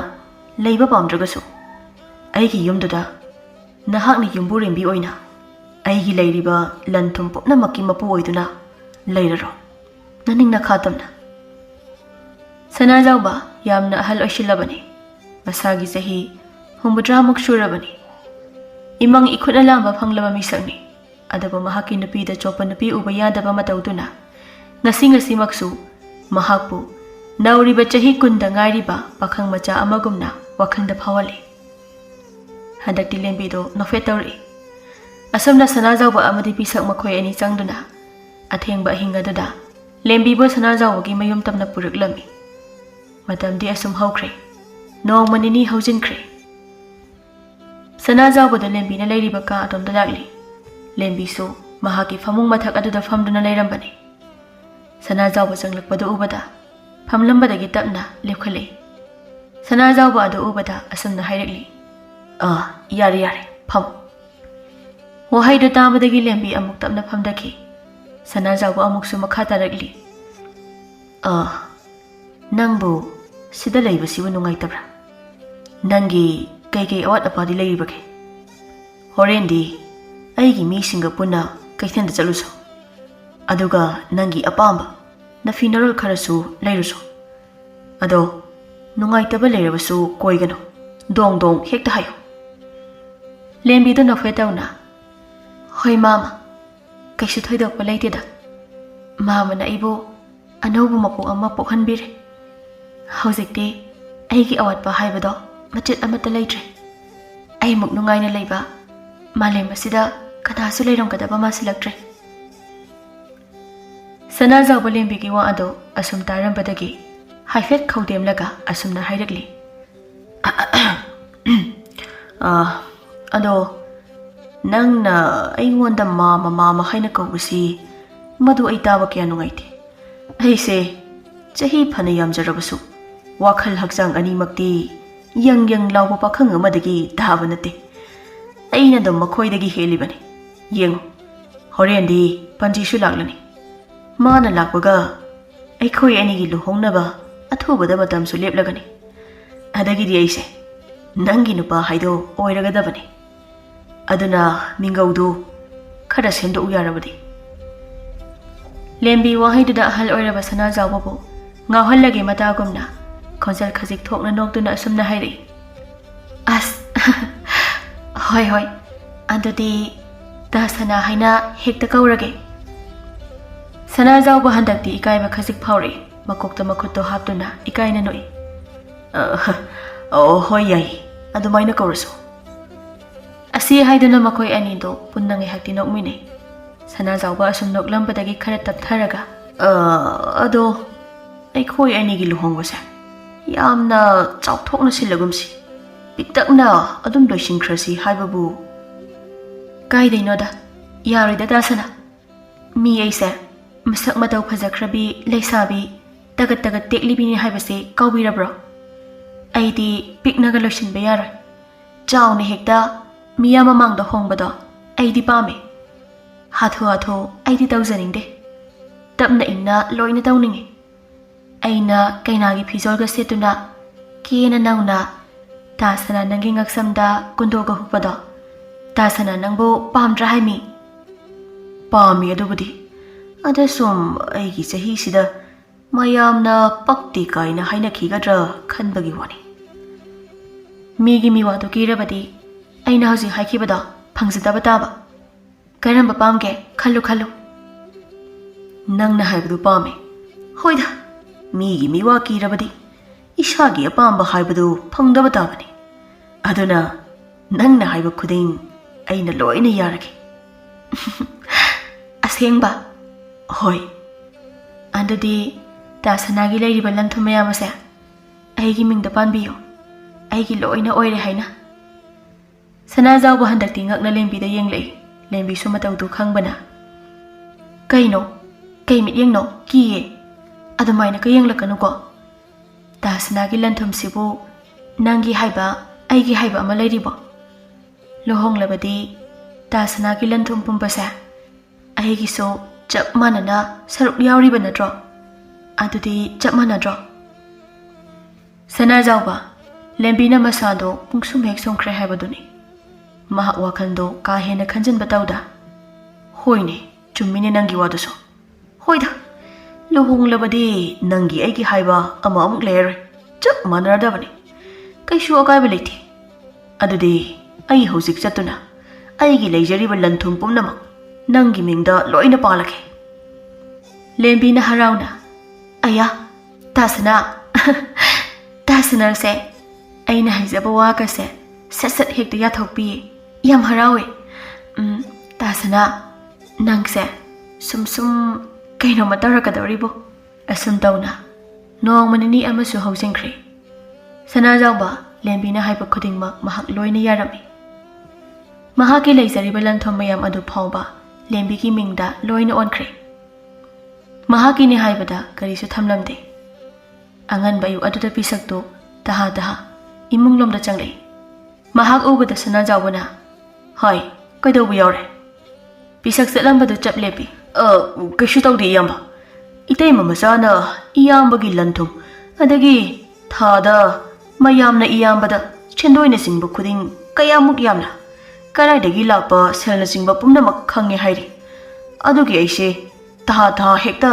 ꯂꯩꯕ ꯄꯥꯝꯗ꯭ꯔꯒꯁꯨ, ꯑꯩꯒꯤ ꯌꯨꯝꯗꯨꯗ ꯅꯍꯥꯛꯅ ꯌꯨꯝꯕꯨꯔꯦꯝꯕꯤ ꯑꯣꯏꯅ ꯑꯩꯒꯤ ꯂꯩꯔꯤꯕ ꯂꯟ ꯊꯨꯝ ꯄꯨꯝꯅꯃꯛꯀꯤ ꯃꯄꯨ ꯑꯣꯏꯗꯨꯅ ꯂꯩꯔꯔꯣ, ꯅꯅꯤꯡ ꯅꯈꯥ ꯇꯝꯅ꯫" ꯁꯅꯥꯖꯥꯎꯕ ꯌꯥꯝꯅ ꯑꯍꯜ ꯑꯣꯏꯁꯤꯜꯂꯕꯅꯤ꯫ ꯃꯁꯥꯒꯤ ꯆꯍꯤ ꯍꯨꯝꯐꯨꯇꯔꯥꯃꯨꯛ ꯁꯨꯔꯕꯅꯤ꯫ ꯏꯃꯪ ꯏꯈꯨꯠꯅ ꯂꯥꯝꯕ ꯐꯪꯂꯕ ꯃꯤꯁꯛꯅꯤ꯫ ꯑꯗꯨꯕꯨ ꯃꯍꯥꯛꯀꯤ ꯅꯨꯄꯤꯗ ꯆꯣꯞꯄ ꯅꯨꯄꯤ ꯎꯕ ꯌꯥꯗꯕ ꯃꯇꯧꯗꯨꯅ ꯉꯁꯤ ꯉꯁꯤꯃꯛꯁꯨ ꯃꯍꯥꯛꯄꯨ ꯅꯧꯔꯤꯕ ꯆꯍꯤ ꯀꯨꯟꯗ ꯉꯥꯏꯔꯤꯕ ꯄꯥꯈꯪ ꯃꯆꯥ ꯑꯃꯒꯨꯝꯅ ꯋꯥꯈꯜꯗ ꯐꯥꯎꯍꯜꯂꯤ꯫ ꯍꯟꯗꯛꯇꯤ ꯂꯦꯝꯕꯤꯗꯣ ꯅꯣꯛꯐꯦꯠ ꯇꯧꯔꯛꯏ꯫ ꯑꯁꯨꯝꯅ ꯁꯅꯥꯖꯥꯎꯕ ꯑꯃꯗꯤ ꯄꯤꯁꯛ ꯃꯈꯣꯏ ꯑꯅꯤ ꯆꯪꯗꯨꯅ ꯑꯊꯦꯡꯕ ꯑꯍꯤꯡ ꯑꯗꯨꯗ ꯂꯦꯝꯕꯤꯕꯨ ꯁꯅꯥꯖꯥꯎꯕꯒꯤ ꯃꯌꯨꯝ ꯇꯝꯅ ꯄꯨꯔꯛꯂꯝꯃꯤ꯫ ꯃꯇꯝꯗꯤ ꯑꯁꯨꯝ ꯍꯧꯈ꯭ꯔꯦ꯫ ꯅꯣꯡꯃ ꯅꯤꯅꯤ ꯍꯧꯖꯤꯟꯈ꯭ꯔꯦ꯫ ꯁꯅꯥꯖꯥꯎꯕꯗ ꯂꯦꯝꯕꯤꯅ ꯂꯩꯔꯤꯕ ꯀꯥ ꯑꯗꯣꯝꯗ ꯂꯥꯛꯂꯤ꯫ ꯂꯦꯝꯕꯤꯁꯨ ꯃꯍꯥꯛꯀꯤ ꯐꯃꯨꯡ ꯃꯊꯛ ꯑꯗꯨꯗ ꯐꯝꯗꯨꯅ ꯂꯩꯔꯝꯕꯅꯤ꯫ ꯁꯅꯥꯖꯥꯎꯕ ꯆꯪꯂꯛꯄꯗꯨ ꯎꯕꯗ ꯐꯝꯂꯝꯕꯗꯒꯤ ꯇꯞꯅ ꯂꯦꯞꯈꯠꯂꯛꯏ꯫ ꯁꯅꯥꯖꯥꯎꯕ ꯑꯗꯨ ꯎꯕꯗ ꯑꯁꯨꯝꯅ ꯍꯥꯏꯔꯛꯂꯤ, "ꯑꯥ, ꯌꯥꯔꯦ, ꯌꯥꯔꯦ, ꯐꯝ꯫" ꯋꯥꯍꯩꯗꯨ ꯇꯥꯕꯗꯒꯤ ꯂꯦꯝꯕꯤ ꯑꯃꯨꯛ ꯇꯞꯅ ꯐꯝꯊꯈꯤ꯫ ꯁꯅꯥꯖꯥꯎꯕ ꯑꯃꯨꯛꯁꯨ ꯃꯈꯥ ꯇꯥꯔꯛꯂꯤ, "ꯑꯥ, ꯅꯪꯕꯨ ꯁꯤꯗ ꯂꯩꯕꯁꯤꯕꯨ ꯅꯨꯡꯉꯥꯏꯇꯕ꯭ꯔꯥ? ꯅꯪꯒꯤ ꯀꯩꯀꯩ ꯑꯋꯥꯠ ꯑꯄꯥꯗꯤ ꯂꯩꯔꯤꯕꯒꯦ? ꯍꯣꯔꯦꯟꯗꯤ ꯑꯩꯒꯤ ꯃꯤꯁꯤꯡꯒ ꯄꯨꯟꯅ ꯀꯩꯊꯦꯜꯗ ꯆꯠꯂꯨꯁꯣ꯫ ꯑꯗꯨꯒ ꯅꯪꯒꯤ ꯑꯄꯥꯝꯕ ꯅꯐꯤ ꯅꯔꯣꯜ ꯈꯔꯁꯨ ꯂꯩꯔꯨꯁꯣ꯫ ꯑꯗꯣ ꯅꯨꯡꯉꯥꯏꯇꯕ ꯂꯩꯔꯕꯁꯨ ꯀꯣꯏꯒꯅꯨ, ꯗꯣꯡ ꯗꯣꯡ ꯍꯦꯛꯇ ꯍꯥꯏꯌꯨ꯫" ꯂꯦꯝꯕꯤꯗꯨ ꯅꯣꯛꯐꯦꯠ ꯇꯧꯅ, "ꯍꯣꯏ ꯃꯥꯃ, ꯀꯩꯁꯨ ꯊꯣꯏꯗꯣꯛꯄ ꯂꯩꯇꯦꯗ꯫ ꯃꯥꯃꯅ ꯑꯩꯕꯨ ꯑꯅꯧꯕ ꯃꯄꯣꯛ ꯑꯃ ꯄꯣꯛꯍꯟꯕꯤꯔꯦ꯫ ꯍꯧꯖꯤꯛꯇꯤ ꯑꯩꯒꯤ ꯑꯋꯥꯠꯄ ꯍꯥꯏꯕꯗꯣ ꯃꯆꯦꯠ ꯑꯃꯠꯇ ꯂꯩꯇ꯭ꯔꯦ꯫ ꯑꯩꯃꯨꯛ ꯅꯨꯡꯉꯥꯏꯅ ꯂꯩꯕ ꯃꯥꯂꯦꯝ ꯑꯁꯤꯗ ꯀꯅꯥꯁꯨ ꯂꯩꯔꯝꯒꯗꯕ ꯃꯥꯟꯁꯤꯜꯂꯛꯇ꯭ꯔꯦ꯫" ꯁꯅꯥꯖꯥꯎꯕ ꯂꯦꯝꯕꯤꯒꯤ ꯋꯥ ꯑꯗꯨ ꯑꯁꯨꯝ ꯇꯥꯔꯝꯕꯗꯒꯤ ꯍꯥꯏꯐꯦꯠ ꯈꯧꯗꯦꯝꯂꯒ ꯑꯁꯨꯝꯅ ꯍꯥꯏꯔꯛꯂꯤ, "ꯑꯥ, ꯑꯗꯣ ꯅꯪꯅ ꯑꯩꯉꯣꯟꯗ ꯃꯥꯃ, ꯃꯥꯃ ꯍꯥꯏꯅ ꯀꯧꯕꯁꯤ, ꯃꯗꯨ ꯑꯩ ꯇꯥꯕ ꯀꯌꯥ ꯅꯨꯡꯉꯥꯏꯇꯦ꯫ ꯑꯩꯁꯦ ꯆꯍꯤ ꯐꯅ ꯌꯥꯝꯖꯔꯕꯁꯨ ꯋꯥꯈꯜ ꯍꯛꯆꯥꯡ ꯑꯅꯤꯃꯛꯇꯤ ꯌꯪ ꯌꯪ ꯂꯥꯎꯕ ꯄꯥꯈꯪ ꯑꯃꯗꯒꯤ ꯇꯥꯕ ꯅꯠꯇꯦ꯫ ꯑꯩꯅ ꯑꯗꯨꯝ ꯃꯈꯣꯏꯗꯒꯤ ꯍꯦꯜꯂꯤꯕꯅꯤ꯫ ꯌꯦꯡꯉꯨ, ꯍꯣꯔꯦꯟꯗꯤ ꯄꯟꯖꯤꯁꯨ ꯂꯥꯛꯂꯅꯤ꯫ ꯃꯥꯅ ꯂꯥꯛꯄꯒ ꯑꯩꯈꯣꯏ ꯑꯅꯤꯒꯤ ꯂꯨꯍꯣꯡꯅꯕ ꯑꯊꯨꯕꯗ ꯃꯇꯝꯁꯨ ꯂꯦꯞꯂꯒꯅꯤ꯫ ꯑꯗꯒꯤꯗꯤ ꯑꯩꯁꯦ ꯅꯪꯒꯤ ꯅꯨꯄꯥ ꯍꯥꯏꯗꯣ ꯑꯣꯏꯔꯒꯗꯕꯅꯤ꯫ ꯑꯗꯨꯅ ꯃꯤꯡꯒꯧꯗꯨ ꯈꯔ ꯁꯦꯝꯗꯣꯛꯎ ꯌꯥꯔꯕꯗꯤ꯫" ꯂꯦꯝꯕꯤ ꯋꯥꯍꯩꯗꯨꯗ ꯑꯍꯜ ꯑꯣꯏꯔꯕ ꯁꯅꯥꯖꯥꯎꯕꯕꯨ ꯉꯥꯎꯍꯜꯂꯒꯦ ꯃꯇꯥꯒꯨꯝꯅ ꯃꯣꯖꯜ ꯈꯖꯤꯛ ꯊꯣꯛꯅ ꯅꯣꯛꯇꯨꯅ ꯑꯁꯨꯝꯅ ꯍꯥꯏꯔꯛꯏ꯫ ꯑꯁ, ꯍꯣꯏ ꯍꯣꯏ, ꯑꯗꯨꯗꯤ ꯇꯥ ꯁꯅꯥ ꯍꯥꯏꯅ ꯍꯦꯛꯇ ꯀꯧꯔꯒꯦ꯫ ꯁꯅꯥꯖꯥꯎꯕ ꯍꯟꯗꯛꯇꯤ ꯏꯀꯥꯏꯕ ꯈꯖꯤꯛ ꯐꯥꯎꯔꯛꯏ꯫ ꯃꯀꯣꯛꯇ ꯃꯈꯨꯠꯇꯣ ꯍꯥꯞꯇꯨꯅ ꯏꯀꯥꯏꯅ ꯅꯣꯛꯏ꯫ "ꯑ, ꯑꯣ, ꯍꯣꯏ, ꯌꯥꯏ, ꯑꯗꯨꯃꯥꯏꯅ ꯀꯧꯔꯁꯨ"꯫ ꯑꯁꯤ ꯍꯥꯏꯗꯨꯅ ꯃꯈꯣꯏ ꯑꯅꯤꯗꯣ ꯄꯨꯟꯅ ꯉꯥꯏꯍꯥꯛꯇꯤ ꯅꯣꯛꯃꯤꯟꯅꯩ꯫ ꯁꯅꯥꯖꯥꯎꯕ ꯑꯁꯨꯝ ꯅꯣꯛꯂꯝꯕꯗꯒꯤ ꯈꯔ ꯇꯞꯊꯔꯒ, "ꯑ, ꯑꯗꯣ ꯑꯩꯈꯣꯏ ꯑꯅꯤꯒꯤ ꯂꯨꯍꯣꯡꯕꯁꯦ ꯌꯥꯝꯅ ꯆꯥꯎꯊꯣꯛꯅ ꯁꯤꯜꯂꯒꯨꯝꯁꯤ, ꯄꯤꯛꯇꯛꯅ ꯑꯗꯨꯝ ꯂꯣꯏꯁꯤꯟꯈ꯭ꯔꯁꯤ ꯍꯥꯏꯕꯕꯨ"꯫ "ꯀꯥꯏꯗꯩꯅꯣꯗ, ꯌꯥꯔꯣꯏꯗ ꯇꯥ ꯁꯅꯥ꯫ ꯃꯤ ꯑꯩꯁꯦ ꯃꯁꯛ ꯃꯇꯧ ꯐꯖꯈ꯭ꯔꯕꯤ ꯂꯩꯁꯥꯕꯤ ꯇꯒꯠ ꯇꯒꯠ ꯇꯦꯛꯂꯤꯕꯤꯅꯤ ꯍꯥꯏꯕꯁꯦ ꯀꯥꯎꯕꯤꯔꯕ꯭ꯔꯣ? ꯑꯩꯗꯤ ꯄꯤꯛꯅꯒ ꯂꯣꯏꯁꯤꯟꯕ ꯌꯥꯔꯣꯏ꯫ ꯆꯥꯎꯅ ꯍꯦꯛꯇ ꯃꯤꯌꯥꯝ ꯃꯃꯥꯡꯗ ꯍꯣꯡꯕꯗꯣ ꯑꯩꯗꯤ ꯄꯥꯝꯃꯦ꯫ ꯍꯥꯊꯨ ꯍꯥꯊꯨ ꯑꯩꯗꯤ ꯇꯧꯖꯅꯤꯡꯗꯦ꯫ ꯇꯞꯅ ꯏꯪꯅ ꯂꯣꯏꯅ ꯇꯧꯅꯤꯡꯉꯤ꯫ ꯑꯩꯅ ꯀꯩꯅꯥꯒꯤ ꯐꯤꯖꯣꯜꯒ ꯁꯦꯠꯇꯨꯅ ꯀꯦꯅ ꯅꯧꯅ ꯇꯥ ꯁꯅꯥ ꯅꯪꯒꯤ ꯉꯛꯁꯝꯗ ꯀꯨꯟꯗꯣꯒ ꯍꯨꯛꯄꯗꯣ ꯇꯥ ꯁꯅꯥ ꯅꯪꯕꯨ ꯄꯥꯝꯗ꯭ꯔꯥ ꯍꯥꯏꯃꯤ?" "ꯄꯥꯝꯃꯤ ꯑꯗꯨꯕꯨꯗꯤ꯫ ꯑꯗ ꯁꯨꯝ ꯑꯩꯒꯤ ꯆꯍꯤꯁꯤꯗ ꯃꯌꯥꯝꯅ ꯄꯛꯇꯦ ꯀꯥꯏꯅ ꯍꯥꯏꯅꯈꯤꯒꯗ꯭ꯔꯥ ꯈꯟꯕꯒꯤ ꯋꯥꯅꯤ"꯫ "ꯃꯤꯒꯤ ꯃꯤꯋꯥꯗꯨ ꯀꯤꯔꯕꯗꯤ ꯑꯩꯅ ꯍꯧꯖꯤꯛ ꯍꯥꯏꯈꯤꯕꯗꯣ ꯐꯪꯖꯗꯕ ꯇꯥꯕ꯫ ꯀꯔꯝꯕ ꯄꯥꯝꯒꯦ ꯈꯜꯂꯨ ꯈꯜꯂꯨ"꯫ "ꯅꯪꯅ ꯍꯥꯏꯕꯗꯨ ꯄꯥꯝꯃꯦ꯫ ꯍꯣꯏꯗ, ꯃꯤꯒꯤ ꯃꯤꯋꯥ ꯀꯤꯔꯕꯗꯤ ꯏꯁꯥꯒꯤ ꯑꯄꯥꯝꯕ ꯍꯥꯏꯕꯗꯨ ꯐꯪꯗꯕ ꯇꯥꯕꯅꯤ꯫ ꯑꯗꯨꯅ ꯅꯪꯅ ꯍꯥꯏꯕ ꯈꯨꯗꯤꯡ ꯑꯩꯅ ꯂꯣꯏꯅ ꯌꯥꯔꯒꯦ"꯫ "ꯑꯁꯦꯡꯕ?" "ꯍꯣꯏ"꯫ "ꯑꯗꯨꯗꯤ ꯇꯥ ꯁꯅꯥꯒꯤ ꯂꯩꯔꯤꯕ ꯂꯟ ꯊꯨꯝ ꯃꯌꯥꯝ ꯑꯁꯦ ꯑꯩꯒꯤ ꯃꯤꯡꯗ ꯄꯥꯟꯕꯤꯌꯨ, ꯑꯩꯒꯤ ꯂꯣꯏꯅ ꯑꯣꯏꯔꯦ ꯍꯥꯏꯅ"꯫ ꯁꯅꯥꯖꯥꯎꯕ ꯍꯟꯗꯛꯇꯤ ꯉꯛꯅ ꯂꯦꯝꯕꯤꯗ ꯌꯦꯡꯂꯛꯏ꯫ ꯂꯦꯝꯕꯤꯁꯨ ꯃꯇꯧꯗꯨ ꯈꯪꯕꯅ, "ꯀꯩꯅꯣ? ꯀꯩ ꯃꯤꯠꯌꯦꯡꯅꯣ? ꯀꯤꯌꯦ꯫ ꯑꯗꯨꯃꯥꯏꯅ ꯀ ꯌꯦꯡꯂꯛꯀꯅꯨꯀꯣ꯫ ꯇꯥ ꯁꯅꯥꯒꯤ ꯂꯟ ꯊꯨꯝꯁꯤꯕꯨ ꯅꯪꯒꯤ ꯍꯥꯏꯕ, ꯑꯩꯒꯤ ꯍꯥꯏꯕ ꯑꯃ ꯂꯩꯔꯤꯕꯣ? ꯂꯨꯍꯣꯡꯂꯕꯗꯤ ꯇꯥ ꯁꯅꯥꯒꯤ ꯂꯟ ꯊꯨꯝ ꯄꯨꯝꯕꯁꯦ ꯑꯩꯒꯤꯁꯨ ꯆꯞ ꯃꯥꯟꯅꯅ ꯁꯔꯨꯛ ꯌꯥꯎꯔꯤꯕ ꯅꯠꯇ꯭ꯔꯣ? ꯑꯗꯨꯗꯤ ꯆꯞ ꯃꯥꯟꯅꯗ꯭ꯔꯣ?" ꯁꯅꯥꯖꯥꯎꯕ, ꯂꯦꯝꯕꯤꯅ ꯃꯁꯥꯗꯣ ꯄꯨꯡꯁꯨꯝ ꯍꯦꯛ ꯁꯨꯝꯈ꯭ꯔꯦ ꯍꯥꯏꯕꯗꯨꯅꯤ꯫ ꯃꯍꯥꯛ ꯋꯥꯈꯜꯗꯣ ꯀꯥ ꯍꯦꯟꯅ ꯈꯟꯖꯤꯟꯕ ꯇꯧꯗ, "ꯍꯣꯏꯅꯦ, ꯆꯨꯝꯃꯤꯅꯦ ꯅꯪꯒꯤ ꯋꯥꯗꯨꯁꯨ꯫ ꯍꯣꯏꯗ, ꯂꯨꯍꯣꯡꯂꯕꯗꯤ ꯅꯪꯒꯤ ꯑꯩꯒꯤ ꯍꯥꯏꯕ ꯑꯃ ꯑꯃꯨꯛ ꯂꯩꯔꯔꯣꯏ꯫ ꯆꯞ ꯃꯥꯟꯅꯔꯗꯕꯅꯤ꯫ ꯀꯩꯁꯨ ꯑꯀꯥꯏꯕ ꯂꯩꯇꯦ꯫ ꯑꯗꯨꯗꯤ ꯑꯩ ꯍꯧꯖꯤꯛ ꯆꯠꯇꯨꯅ ꯑꯩꯒꯤ ꯂꯩꯖꯔꯤꯕ ꯂꯟ ꯊꯨꯝ ꯄꯨꯝꯅꯃꯛ ꯅꯪꯒꯤ ꯃꯤꯡꯗ ꯂꯣꯏꯅ ꯄꯥꯜꯂꯒꯦ꯫ ꯂꯦꯝꯕꯤꯅ ꯍꯔꯥꯎꯅ, "ꯑꯌꯥ, ꯇꯥꯁꯅꯥ, ꯇꯥꯁꯅꯥꯁꯦ ꯑꯩꯅ ꯍꯥꯏꯖꯕ ꯋꯥꯒꯁꯦ ꯁꯠ ꯁꯠ ꯍꯦꯛꯇ ꯌꯥꯊꯣꯛꯄꯤꯌꯦ꯫ ꯌꯥꯝ ꯍꯔꯥꯎꯋꯦ꯫ ꯎꯝ, ꯇꯥꯁꯅꯥ, ꯅꯪꯁꯦ ꯁꯨꯝ ꯁꯨꯝ ꯀꯩꯅꯣꯝꯃ ꯇꯧꯔꯛꯀꯗꯧꯔꯤꯕꯣ?" ꯑꯁꯨꯝ ꯇꯧꯅ ꯅꯣꯡꯃ ꯅꯤꯅꯤ ꯑꯃꯁꯨ ꯍꯧꯖꯤꯟꯈ꯭ꯔꯦ꯫ ꯁꯅꯥꯖꯥꯎꯕ ꯂꯦꯝꯕꯤꯅ ꯍꯥꯏꯕ ꯈꯨꯗꯤꯡꯃꯛ ꯃꯍꯥꯛ ꯂꯣꯏꯅ ꯌꯥꯔꯝꯃꯤ꯫ ꯃꯍꯥꯛꯀꯤ ꯂꯩꯖꯔꯤꯕ ꯂꯟ ꯊꯨꯝ ꯃꯌꯥꯝ ꯑꯗꯨ ꯐꯥꯎꯕ ꯂꯦꯝꯕꯤꯒꯤ ꯃꯤꯡꯗ ꯂꯣꯏꯅ ꯑꯣꯟꯈ꯭ꯔꯦ꯫ ꯃꯍꯥꯛꯀꯤꯅꯤ ꯍꯥꯏꯕꯗ ꯀꯔꯤꯁꯨ ꯊꯝꯂꯝꯗꯦ꯫ ꯑꯉꯟꯕ ꯑꯌꯨꯛ ꯑꯗꯨꯗ ꯄꯤꯁꯛꯇꯨ ꯇꯍꯥ ꯇꯍꯥ ꯏꯃꯨꯡꯂꯣꯝꯗ ꯆꯪꯂꯛꯏ꯫ ꯃꯍꯥꯛ ꯎꯕꯗ ꯁꯅꯥꯖꯥꯎꯕꯅ, "ꯍꯣꯏ, ꯀꯩꯗꯧꯕ ꯌꯥꯎꯔꯦ?" ꯄꯤꯁꯛ ꯆꯠꯂꯝꯕꯗꯨ ꯆꯞ ꯂꯦꯞꯄꯤ꯫ "ꯑ, ꯀꯩꯁꯨ ꯇꯧꯗꯦ, ꯏꯌꯥꯝꯕ꯫ ꯏꯇꯩꯃ ꯃꯆꯥꯅ ꯏꯌꯥꯝꯕꯒꯤ ꯂꯟ ꯊꯨꯝ, ꯑꯗꯒꯤ ꯊꯥꯗ ꯃꯌꯥꯝꯅ ꯏꯌꯥꯝꯕꯗ ꯁꯦꯟꯗꯣꯏꯅꯆꯤꯡꯕ ꯈꯨꯗꯤꯡ ꯀꯌꯥꯃꯨꯛ ꯌꯥꯝꯅ, ꯀꯗꯥꯏꯗꯒꯤ ꯂꯥꯛꯄ ꯁꯦꯜꯅꯆꯤꯡꯕ ꯄꯨꯝꯅꯃꯛ ꯈꯪꯉꯦ ꯍꯥꯏꯔꯤ꯫ ꯑꯗꯨꯒꯤ ꯑꯩꯁꯦ ꯊꯥ ꯊꯥ ꯍꯦꯛꯇ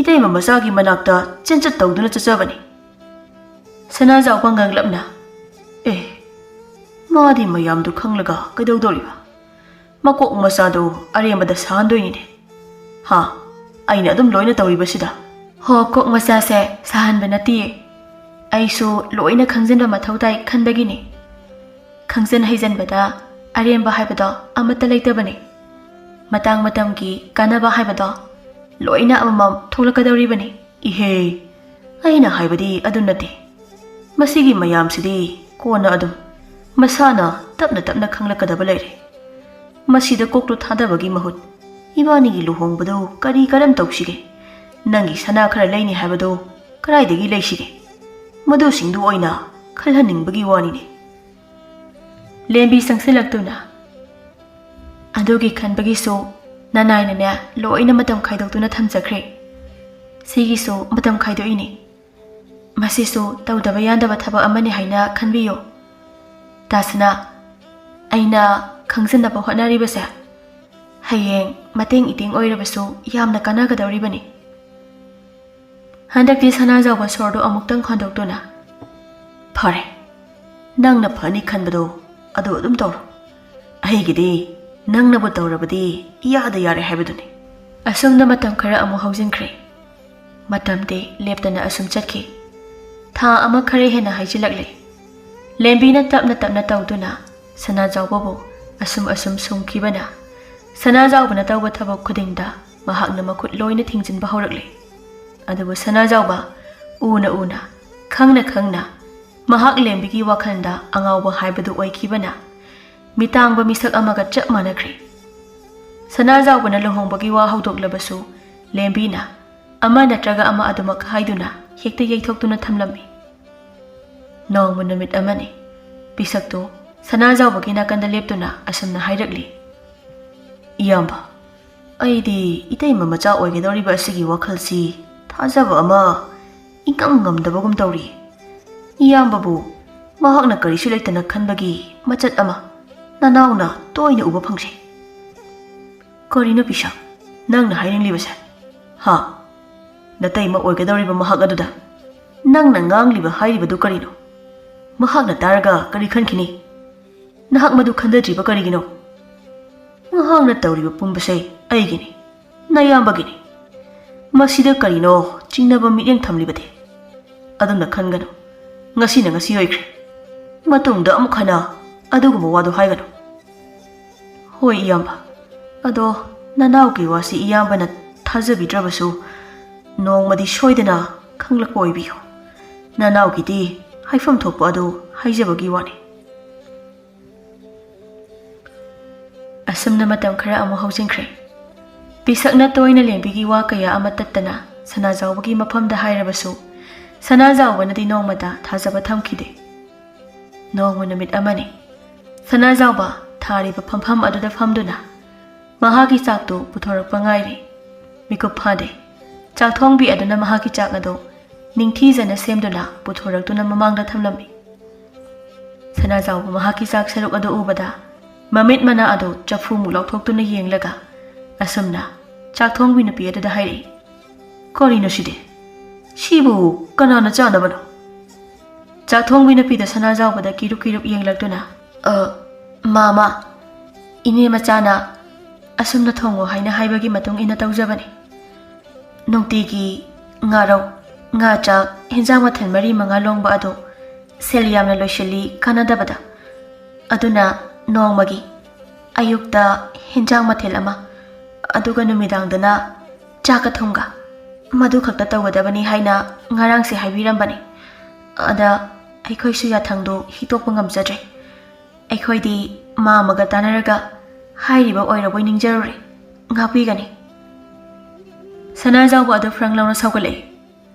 ꯏꯇꯩꯃ ꯃꯆꯥꯒꯤ ꯃꯅꯥꯛꯇ ꯆꯦꯟꯆꯠ ꯇꯧꯗꯨꯅ ꯆꯠꯆꯕꯅꯤ꯫" ꯁꯅꯥꯖꯥꯎꯕ ꯉꯛꯂꯞꯅ, "ꯑꯦ, ꯃꯥꯗꯤ ꯃꯌꯥꯝꯗꯨ ꯈꯪꯂꯒ ꯀꯩꯗꯧꯗꯣꯔꯤꯕ? ꯃꯀꯣꯛ ꯃꯆꯥꯗꯨ ꯑꯔꯦꯝꯕꯗ ꯁꯥꯍꯟꯗꯣꯏꯅꯤꯅꯦ꯫ ꯍꯥ, ꯑꯩꯅ ꯑꯗꯨꯝ ꯂꯣꯏꯅ ꯇꯧꯔꯤꯕꯁꯤꯗ?" "ꯍꯣ, ꯀꯣꯛ ꯃꯆꯥꯁꯦ ꯁꯥꯍꯟꯕ ꯅꯠꯇꯤꯌꯦ꯫ ꯑꯩꯁꯨ ꯂꯣꯏꯅ ꯈꯪꯖꯤꯟꯕ ꯃꯊꯧ ꯇꯥꯏ ꯈꯟꯕꯒꯤꯅꯤ꯫ ꯈꯪꯖꯤꯟ ꯍꯩꯖꯤꯟꯕꯗ ꯑꯔꯦꯝꯕ ꯍꯥꯏꯕꯗꯣ ꯑꯃꯠꯇ ꯂꯩꯇꯕꯅꯤ꯫ ꯃꯇꯥꯡ ꯃꯇꯝꯒꯤ ꯀꯥꯟꯅꯕ ꯍꯥꯏꯕꯗꯣ ꯂꯣꯏꯅ ꯑꯃꯃꯝ ꯊꯣꯛꯂꯛꯀꯗꯧꯔꯤꯕꯅꯤ꯫" "ꯏꯍꯦ, ꯑꯩꯅ ꯍꯥꯏꯕꯗꯤ ꯑꯗꯨ ꯅꯠꯇꯦ꯫ ꯃꯁꯤꯒꯤ ꯃꯌꯥꯝꯁꯤꯗꯤ ꯀꯣꯟꯅ ꯑꯗꯨꯝ ꯃꯁꯥꯅ ꯇꯞꯅ ꯇꯞꯅ ꯈꯪꯂꯛꯀꯗꯕ ꯂꯩꯔꯦ꯫ ꯃꯁꯤꯗ ꯀꯣꯛꯇꯨ ꯊꯥꯗꯕꯒꯤ ꯃꯍꯨꯠ ꯏꯕꯥꯅꯤꯒꯤ ꯂꯨꯍꯣꯡꯕꯗꯨ ꯀꯔꯤ ꯀꯔꯝ ꯇꯧꯁꯤꯒꯦ? ꯅꯪꯒꯤ ꯁꯅꯥ ꯈꯔ ꯂꯩꯅꯤ ꯍꯥꯏꯕꯗꯨ ꯀꯗꯥꯏꯗꯒꯤ ꯂꯩꯁꯤꯒꯦ? ꯃꯗꯨꯁꯤꯡꯗꯨ ꯑꯣꯏꯅ ꯈꯜꯍꯟꯅꯤꯡꯕꯒꯤ ꯋꯥꯅꯤꯅꯦ꯫" ꯂꯦꯝꯕꯤ ꯆꯪꯁꯤꯜꯂꯛꯇꯨꯅ, "ꯑꯗꯨꯒꯤ ꯈꯟꯕꯒꯤꯁꯨ ꯅꯅꯥꯏꯅꯅꯦ ꯂꯣꯏꯅ ꯃꯇꯝ ꯈꯥꯏꯗꯣꯛꯇꯨꯅ ꯊꯝꯖꯈ꯭ꯔꯦ꯫ ꯁꯤꯒꯤꯁꯨ ꯃꯇꯝ ꯈꯥꯏꯗꯣꯛꯏꯅꯤ꯫ ꯃꯁꯤꯁꯨ ꯇꯧꯗꯕ ꯌꯥꯗꯕ ꯊꯕꯛ ꯑꯃꯅꯤ ꯍꯥꯏꯅ ꯈꯟꯕꯤꯌꯨ꯫ ꯇꯥꯁꯅꯥ, ꯑꯩꯅ ꯈꯪꯖꯅꯕ ꯍꯣꯠꯅꯔꯤꯕꯁꯦ ꯍꯌꯦꯡ ꯃꯇꯦꯡ ꯏꯇꯦꯡ ꯑꯣꯏꯔꯕꯁꯨ ꯌꯥꯝꯅ ꯀꯥꯟꯅꯒꯗꯧꯔꯤꯕꯅꯤ꯫" ꯍꯟꯗꯛꯇꯤ ꯁꯅꯥꯖꯥꯎꯕ ꯁꯣꯔꯗꯨ ꯑꯃꯨꯛꯇꯪ ꯍꯣꯟꯗꯣꯛꯇꯨꯅ ꯐꯔꯦ, ꯅꯪꯅ ꯐꯅꯤ ꯈꯟꯕꯗꯣ ꯑꯗꯨ ꯑꯗꯨꯝ ꯇꯧꯔꯣ꯫ ꯑꯩꯒꯤꯗꯤ ꯅꯪꯅꯕꯨ ꯇꯧꯔꯕꯗꯤ ꯏꯌꯥꯗ ꯌꯥꯔꯦ ꯍꯥꯏꯕꯗꯨꯅꯤ꯫ ꯑꯁꯨꯝꯅ ꯃꯇꯝ ꯈꯔ ꯑꯃꯨꯛ ꯍꯧꯖꯤꯟꯈ꯭ꯔꯦ꯫ ꯃꯇꯝꯗꯤ ꯂꯦꯞꯇꯅ ꯑꯁꯨꯝ ꯆꯠꯈꯤ꯫ ꯊꯥ ꯑꯃ ꯈꯔ ꯍꯦꯟꯅ ꯍꯥꯏꯖꯤꯜꯂꯛꯂꯦ꯫ ꯂꯦꯝꯕꯤꯅ ꯇꯞꯅ ꯇꯞꯅ ꯇꯧꯗꯨꯅ ꯁꯅꯥꯖꯥꯎꯕꯕꯨ ꯑꯁꯨꯝ ꯑꯁꯨꯝ ꯁꯨꯝꯈꯤꯕꯅ ꯁꯅꯥꯖꯥꯎꯕꯅ ꯇꯧꯕ ꯊꯕꯛ ꯈꯨꯗꯤꯡꯗ ꯃꯍꯥꯛꯅ ꯃꯈꯨꯠ ꯂꯣꯏꯅ ꯊꯤꯡꯖꯤꯟꯕ ꯍꯧꯔꯛꯂꯦ꯫ ꯑꯗꯨꯕꯨ ꯁꯅꯥꯖꯥꯎꯕ ꯎꯅ ꯎꯅ, ꯈꯪꯅ ꯈꯪꯅ ꯃꯍꯥꯛ ꯂꯦꯝꯕꯤꯒꯤ ꯋꯥꯈꯜꯗ ꯑꯉꯥꯎꯕ ꯍꯥꯏꯕꯗꯨ ꯑꯣꯏꯈꯤꯕꯅ ꯃꯤꯇꯥꯡꯕ ꯃꯤꯁꯛ ꯑꯃꯒ ꯆꯞ ꯃꯥꯟꯅꯈ꯭ꯔꯦ꯫ ꯁꯅꯥꯖꯥꯎꯕꯅ ꯂꯨꯍꯣꯡꯕꯒꯤ ꯋꯥ ꯍꯧꯗꯣꯛꯂꯕꯁꯨ ꯂꯦꯝꯕꯤꯅ ꯑꯃ ꯅꯠꯇ꯭ꯔꯒ ꯑꯃ ꯑꯗꯨꯃꯛ ꯍꯥꯏꯗꯨꯅ ꯍꯦꯛꯇ ꯌꯩꯊꯣꯛꯇꯨꯅ ꯊꯝꯂꯝꯃꯤ꯫ ꯅꯣꯡꯃ ꯅꯨꯃꯤꯠ ꯑꯃꯅꯤ꯫ ꯄꯤꯁꯛꯇꯨ ꯁꯅꯥꯖꯥꯎꯕꯒꯤ ꯅꯥꯀꯟꯗ ꯂꯦꯞꯇꯨꯅ ꯑꯁꯨꯝꯅ ꯍꯥꯏꯔꯛꯂꯤ, "ꯏꯌꯥꯝꯕ, ꯑꯩꯗꯤ ꯏꯇꯩꯃ ꯃꯆꯥ ꯑꯣꯏꯒꯗꯧꯔꯤꯕ ꯑꯁꯤꯒꯤ ꯋꯥꯈꯜꯁꯤ ꯊꯥꯖꯕ ꯑꯃ ꯏꯉꯝ ꯉꯝꯗꯕꯒꯨꯝ ꯇꯧꯔꯤ꯫ ꯏꯌꯥꯝꯕꯕꯨ ꯃꯍꯥꯛꯅ ꯀꯔꯤꯁꯨ ꯂꯩꯇꯅ ꯈꯟꯕꯒꯤ ꯃꯆꯠ ꯑꯃ ꯅꯅꯥꯎꯅ ꯇꯣꯏꯅ ꯎꯕ ꯐꯪꯖꯩ꯫" "ꯀꯔꯤꯅꯣ ꯄꯤꯁꯛ, ꯅꯪꯅ ꯍꯥꯏꯅꯤꯡꯂꯤꯕꯁꯦ? ꯍꯥ? ꯅꯇꯩꯃ ꯑꯣꯏꯒꯗꯧꯔꯤꯕ ꯃꯍꯥꯛ ꯑꯗꯨꯗ ꯅꯪꯅ ꯉꯥꯡꯂꯤꯕ ꯍꯥꯏꯔꯤꯕꯗꯨ ꯀꯔꯤꯅꯣ? ꯃꯍꯥꯛꯅ ꯇꯥꯔꯒ ꯀꯔꯤ ꯈꯟꯈꯤꯅꯤ? ꯅꯍꯥꯛ ꯃꯗꯨ ꯈꯟꯊꯗ꯭ꯔꯤꯕ ꯀꯔꯤꯒꯤꯅꯣ?" "ꯃꯍꯥꯛꯅ ꯇꯧꯔꯤꯕ ꯄꯨꯝꯕꯁꯦ ꯑꯩꯒꯤꯅꯤ, ꯅꯌꯥꯝꯕꯒꯤꯅꯤ꯫ ꯃꯁꯤꯗ ꯀꯔꯤꯅꯣ ꯆꯤꯡꯅꯕ ꯃꯤꯠꯌꯦꯡ ꯊꯝꯂꯤꯕꯗꯤ? ꯑꯗꯨꯝꯅ ꯈꯟꯒꯅꯨ꯫ ꯉꯁꯤꯅ ꯉꯁꯤ ꯑꯣꯏꯈ꯭ꯔꯦ꯫ ꯃꯇꯨꯡꯗ ꯑꯃꯨꯛ ꯍꯟꯅ ꯑꯗꯨꯒꯨꯝꯕ ꯋꯥꯗꯨ ꯍꯥꯏꯒꯅꯨ꯫" "ꯍꯣꯏ ꯏꯌꯥꯝꯕ, ꯑꯗꯣ ꯅꯅꯥꯎꯒꯤ ꯋꯥꯁꯤ ꯏꯌꯥꯝꯕꯅ ꯊꯥꯖꯕꯤꯗ꯭ꯔꯕꯁꯨ ꯅꯣꯡꯃꯗꯤ ꯁꯣꯏꯗꯅ ꯈꯪꯂꯛꯄ ꯑꯣꯏꯕꯤꯌꯨ꯫ ꯅꯅꯥꯎꯒꯤꯗꯤ ꯍꯥꯏꯐꯝ ꯊꯣꯛꯄ ꯑꯗꯨ ꯍꯥꯏꯖꯕꯒꯤ ꯋꯥꯅꯤ꯫" ꯑꯁꯨꯝꯅ ꯃꯇꯝ ꯈꯔ ꯑꯃꯨꯛ ꯍꯧꯖꯤꯟꯈ꯭ꯔꯦ꯫ ꯄꯤꯁꯛꯅ ꯇꯣꯏꯅ ꯂꯦꯝꯕꯤꯒꯤ ꯋꯥ ꯀꯌꯥ ꯑꯃ ꯇꯠꯇꯅ ꯁꯅꯥꯖꯥꯎꯕꯒꯤ ꯃꯐꯝꯗ ꯍꯥꯏꯔꯕꯁꯨ ꯁꯅꯥꯖꯥꯎꯕꯅꯗꯤ ꯅꯣꯡꯃꯇ ꯊꯥꯖꯕ ꯊꯝꯈꯤꯗꯦ꯫ ꯅꯣꯡꯃ ꯅꯨꯃꯤꯠ ꯑꯃꯅꯤ꯫ ꯁꯅꯥꯖꯥꯎꯕ ꯊꯥꯔꯤꯕ ꯐꯝꯐꯝ ꯑꯗꯨꯗ ꯐꯝꯗꯨꯅ ꯃꯍꯥꯛꯀꯤ ꯆꯥꯛꯇꯨ ꯄꯨꯊꯣꯔꯛꯄ ꯉꯥꯏꯔꯤ꯫ ꯃꯤꯀꯨꯞ ꯐꯥꯗꯦ꯫ ꯆꯥꯛꯊꯣꯡꯕꯤ ꯑꯗꯨꯅ ꯃꯍꯥꯛꯀꯤ ꯆꯥꯛ ꯑꯗꯨ ꯅꯤꯡꯊꯤꯖꯅ ꯁꯦꯝꯗꯨꯅ ꯄꯨꯊꯣꯔꯛꯇꯨꯅ ꯃꯃꯥꯡꯗ ꯊꯝꯂꯝꯃꯤ꯫ ꯁꯅꯥꯖꯥꯎꯕ ꯃꯍꯥꯛꯀꯤ ꯆꯥꯛ ꯁꯔꯨꯛ ꯑꯗꯨ ꯎꯕꯗ ꯃꯃꯤꯠ ꯃꯅꯥ ꯑꯗꯨ ꯆꯐꯨꯃꯨꯛ ꯂꯥꯎꯊꯣꯛꯇꯨꯅ ꯌꯦꯡꯂꯒ ꯑꯁꯨꯝꯅ ꯆꯥꯛꯊꯣꯡꯕꯤ ꯅꯨꯄꯤ ꯑꯗꯨꯗ ꯍꯥꯏꯔꯛꯏ, "ꯀꯔꯤꯅꯣ ꯁꯤꯗꯤ? ꯁꯤꯕꯨ ꯀꯅꯥꯅ ꯆꯥꯅꯕꯅꯣ?" ꯆꯥꯛꯊꯣꯡꯕꯤ ꯅꯨꯄꯤꯗ ꯁꯅꯥꯖꯥꯎꯕꯗ ꯀꯤꯔꯨꯞ ꯀꯤꯔꯨꯞ ꯌꯦꯡꯂꯛꯇꯨꯅ, "ꯑ, ꯃꯥꯃ, ꯏꯅꯦ ꯃꯆꯥꯅ ꯑꯁꯨꯝꯅ ꯊꯣꯡꯉꯣ ꯍꯥꯏꯅ ꯍꯥꯏꯕꯒꯤ ꯃꯇꯨꯡ ꯏꯟꯅ ꯇꯧꯖꯕꯅꯤ꯫ ꯅꯨꯡꯇꯤꯒꯤ ꯉꯥꯔꯧ, ꯉꯥ ꯆꯥꯛ, ꯍꯦꯟꯖꯥꯡ ꯃꯊꯦꯜ ꯃꯔꯤ ꯃꯉꯥ ꯂꯣꯡꯕ ꯑꯗꯨ ꯁꯦꯜ ꯌꯥꯝꯅ ꯂꯣꯏꯁꯤꯜꯂꯤ ꯀꯥꯟꯅꯗꯕꯗ꯫ ꯑꯗꯨꯅ ꯅꯣꯡꯃꯒꯤ ꯑꯌꯨꯛꯇ ꯍꯦꯟꯖꯥꯡ ꯃꯊꯦꯜ ꯑꯃ, ꯑꯗꯨꯒ ꯅꯨꯃꯤꯗꯥꯡꯗꯅ ꯆꯥꯛꯀ ꯊꯨꯝꯒ, ꯃꯗꯨ ꯈꯛꯇ ꯇꯧꯒꯗꯕꯅꯤ ꯍꯥꯏꯅ ꯉꯔꯥꯡꯁꯦ ꯍꯥꯏꯕꯤꯔꯝꯕꯅꯤ꯫ ꯑꯗ ꯑꯩꯈꯣꯏꯁꯨ ꯌꯥꯊꯪꯗꯨ ꯍꯤꯛꯇꯣꯛꯄ ꯉꯝꯖꯗ꯭ꯔꯦ꯫ ꯑꯩꯈꯣꯏꯗꯤ ꯃꯥꯃꯒ ꯇꯥꯟꯅꯔꯒ ꯍꯥꯏꯔꯤꯕ ꯑꯣꯏꯔꯕꯣꯏ ꯅꯤꯡꯖꯔꯨꯔꯦ꯫ ꯉꯥꯛꯄꯤꯒꯅꯤ꯫" ꯁꯅꯥꯖꯥꯎꯕ ꯑꯗꯨ ꯐ꯭ꯔꯪ ꯂꯥꯎꯅ ꯁꯥꯎꯒꯠꯂꯛꯏ꯫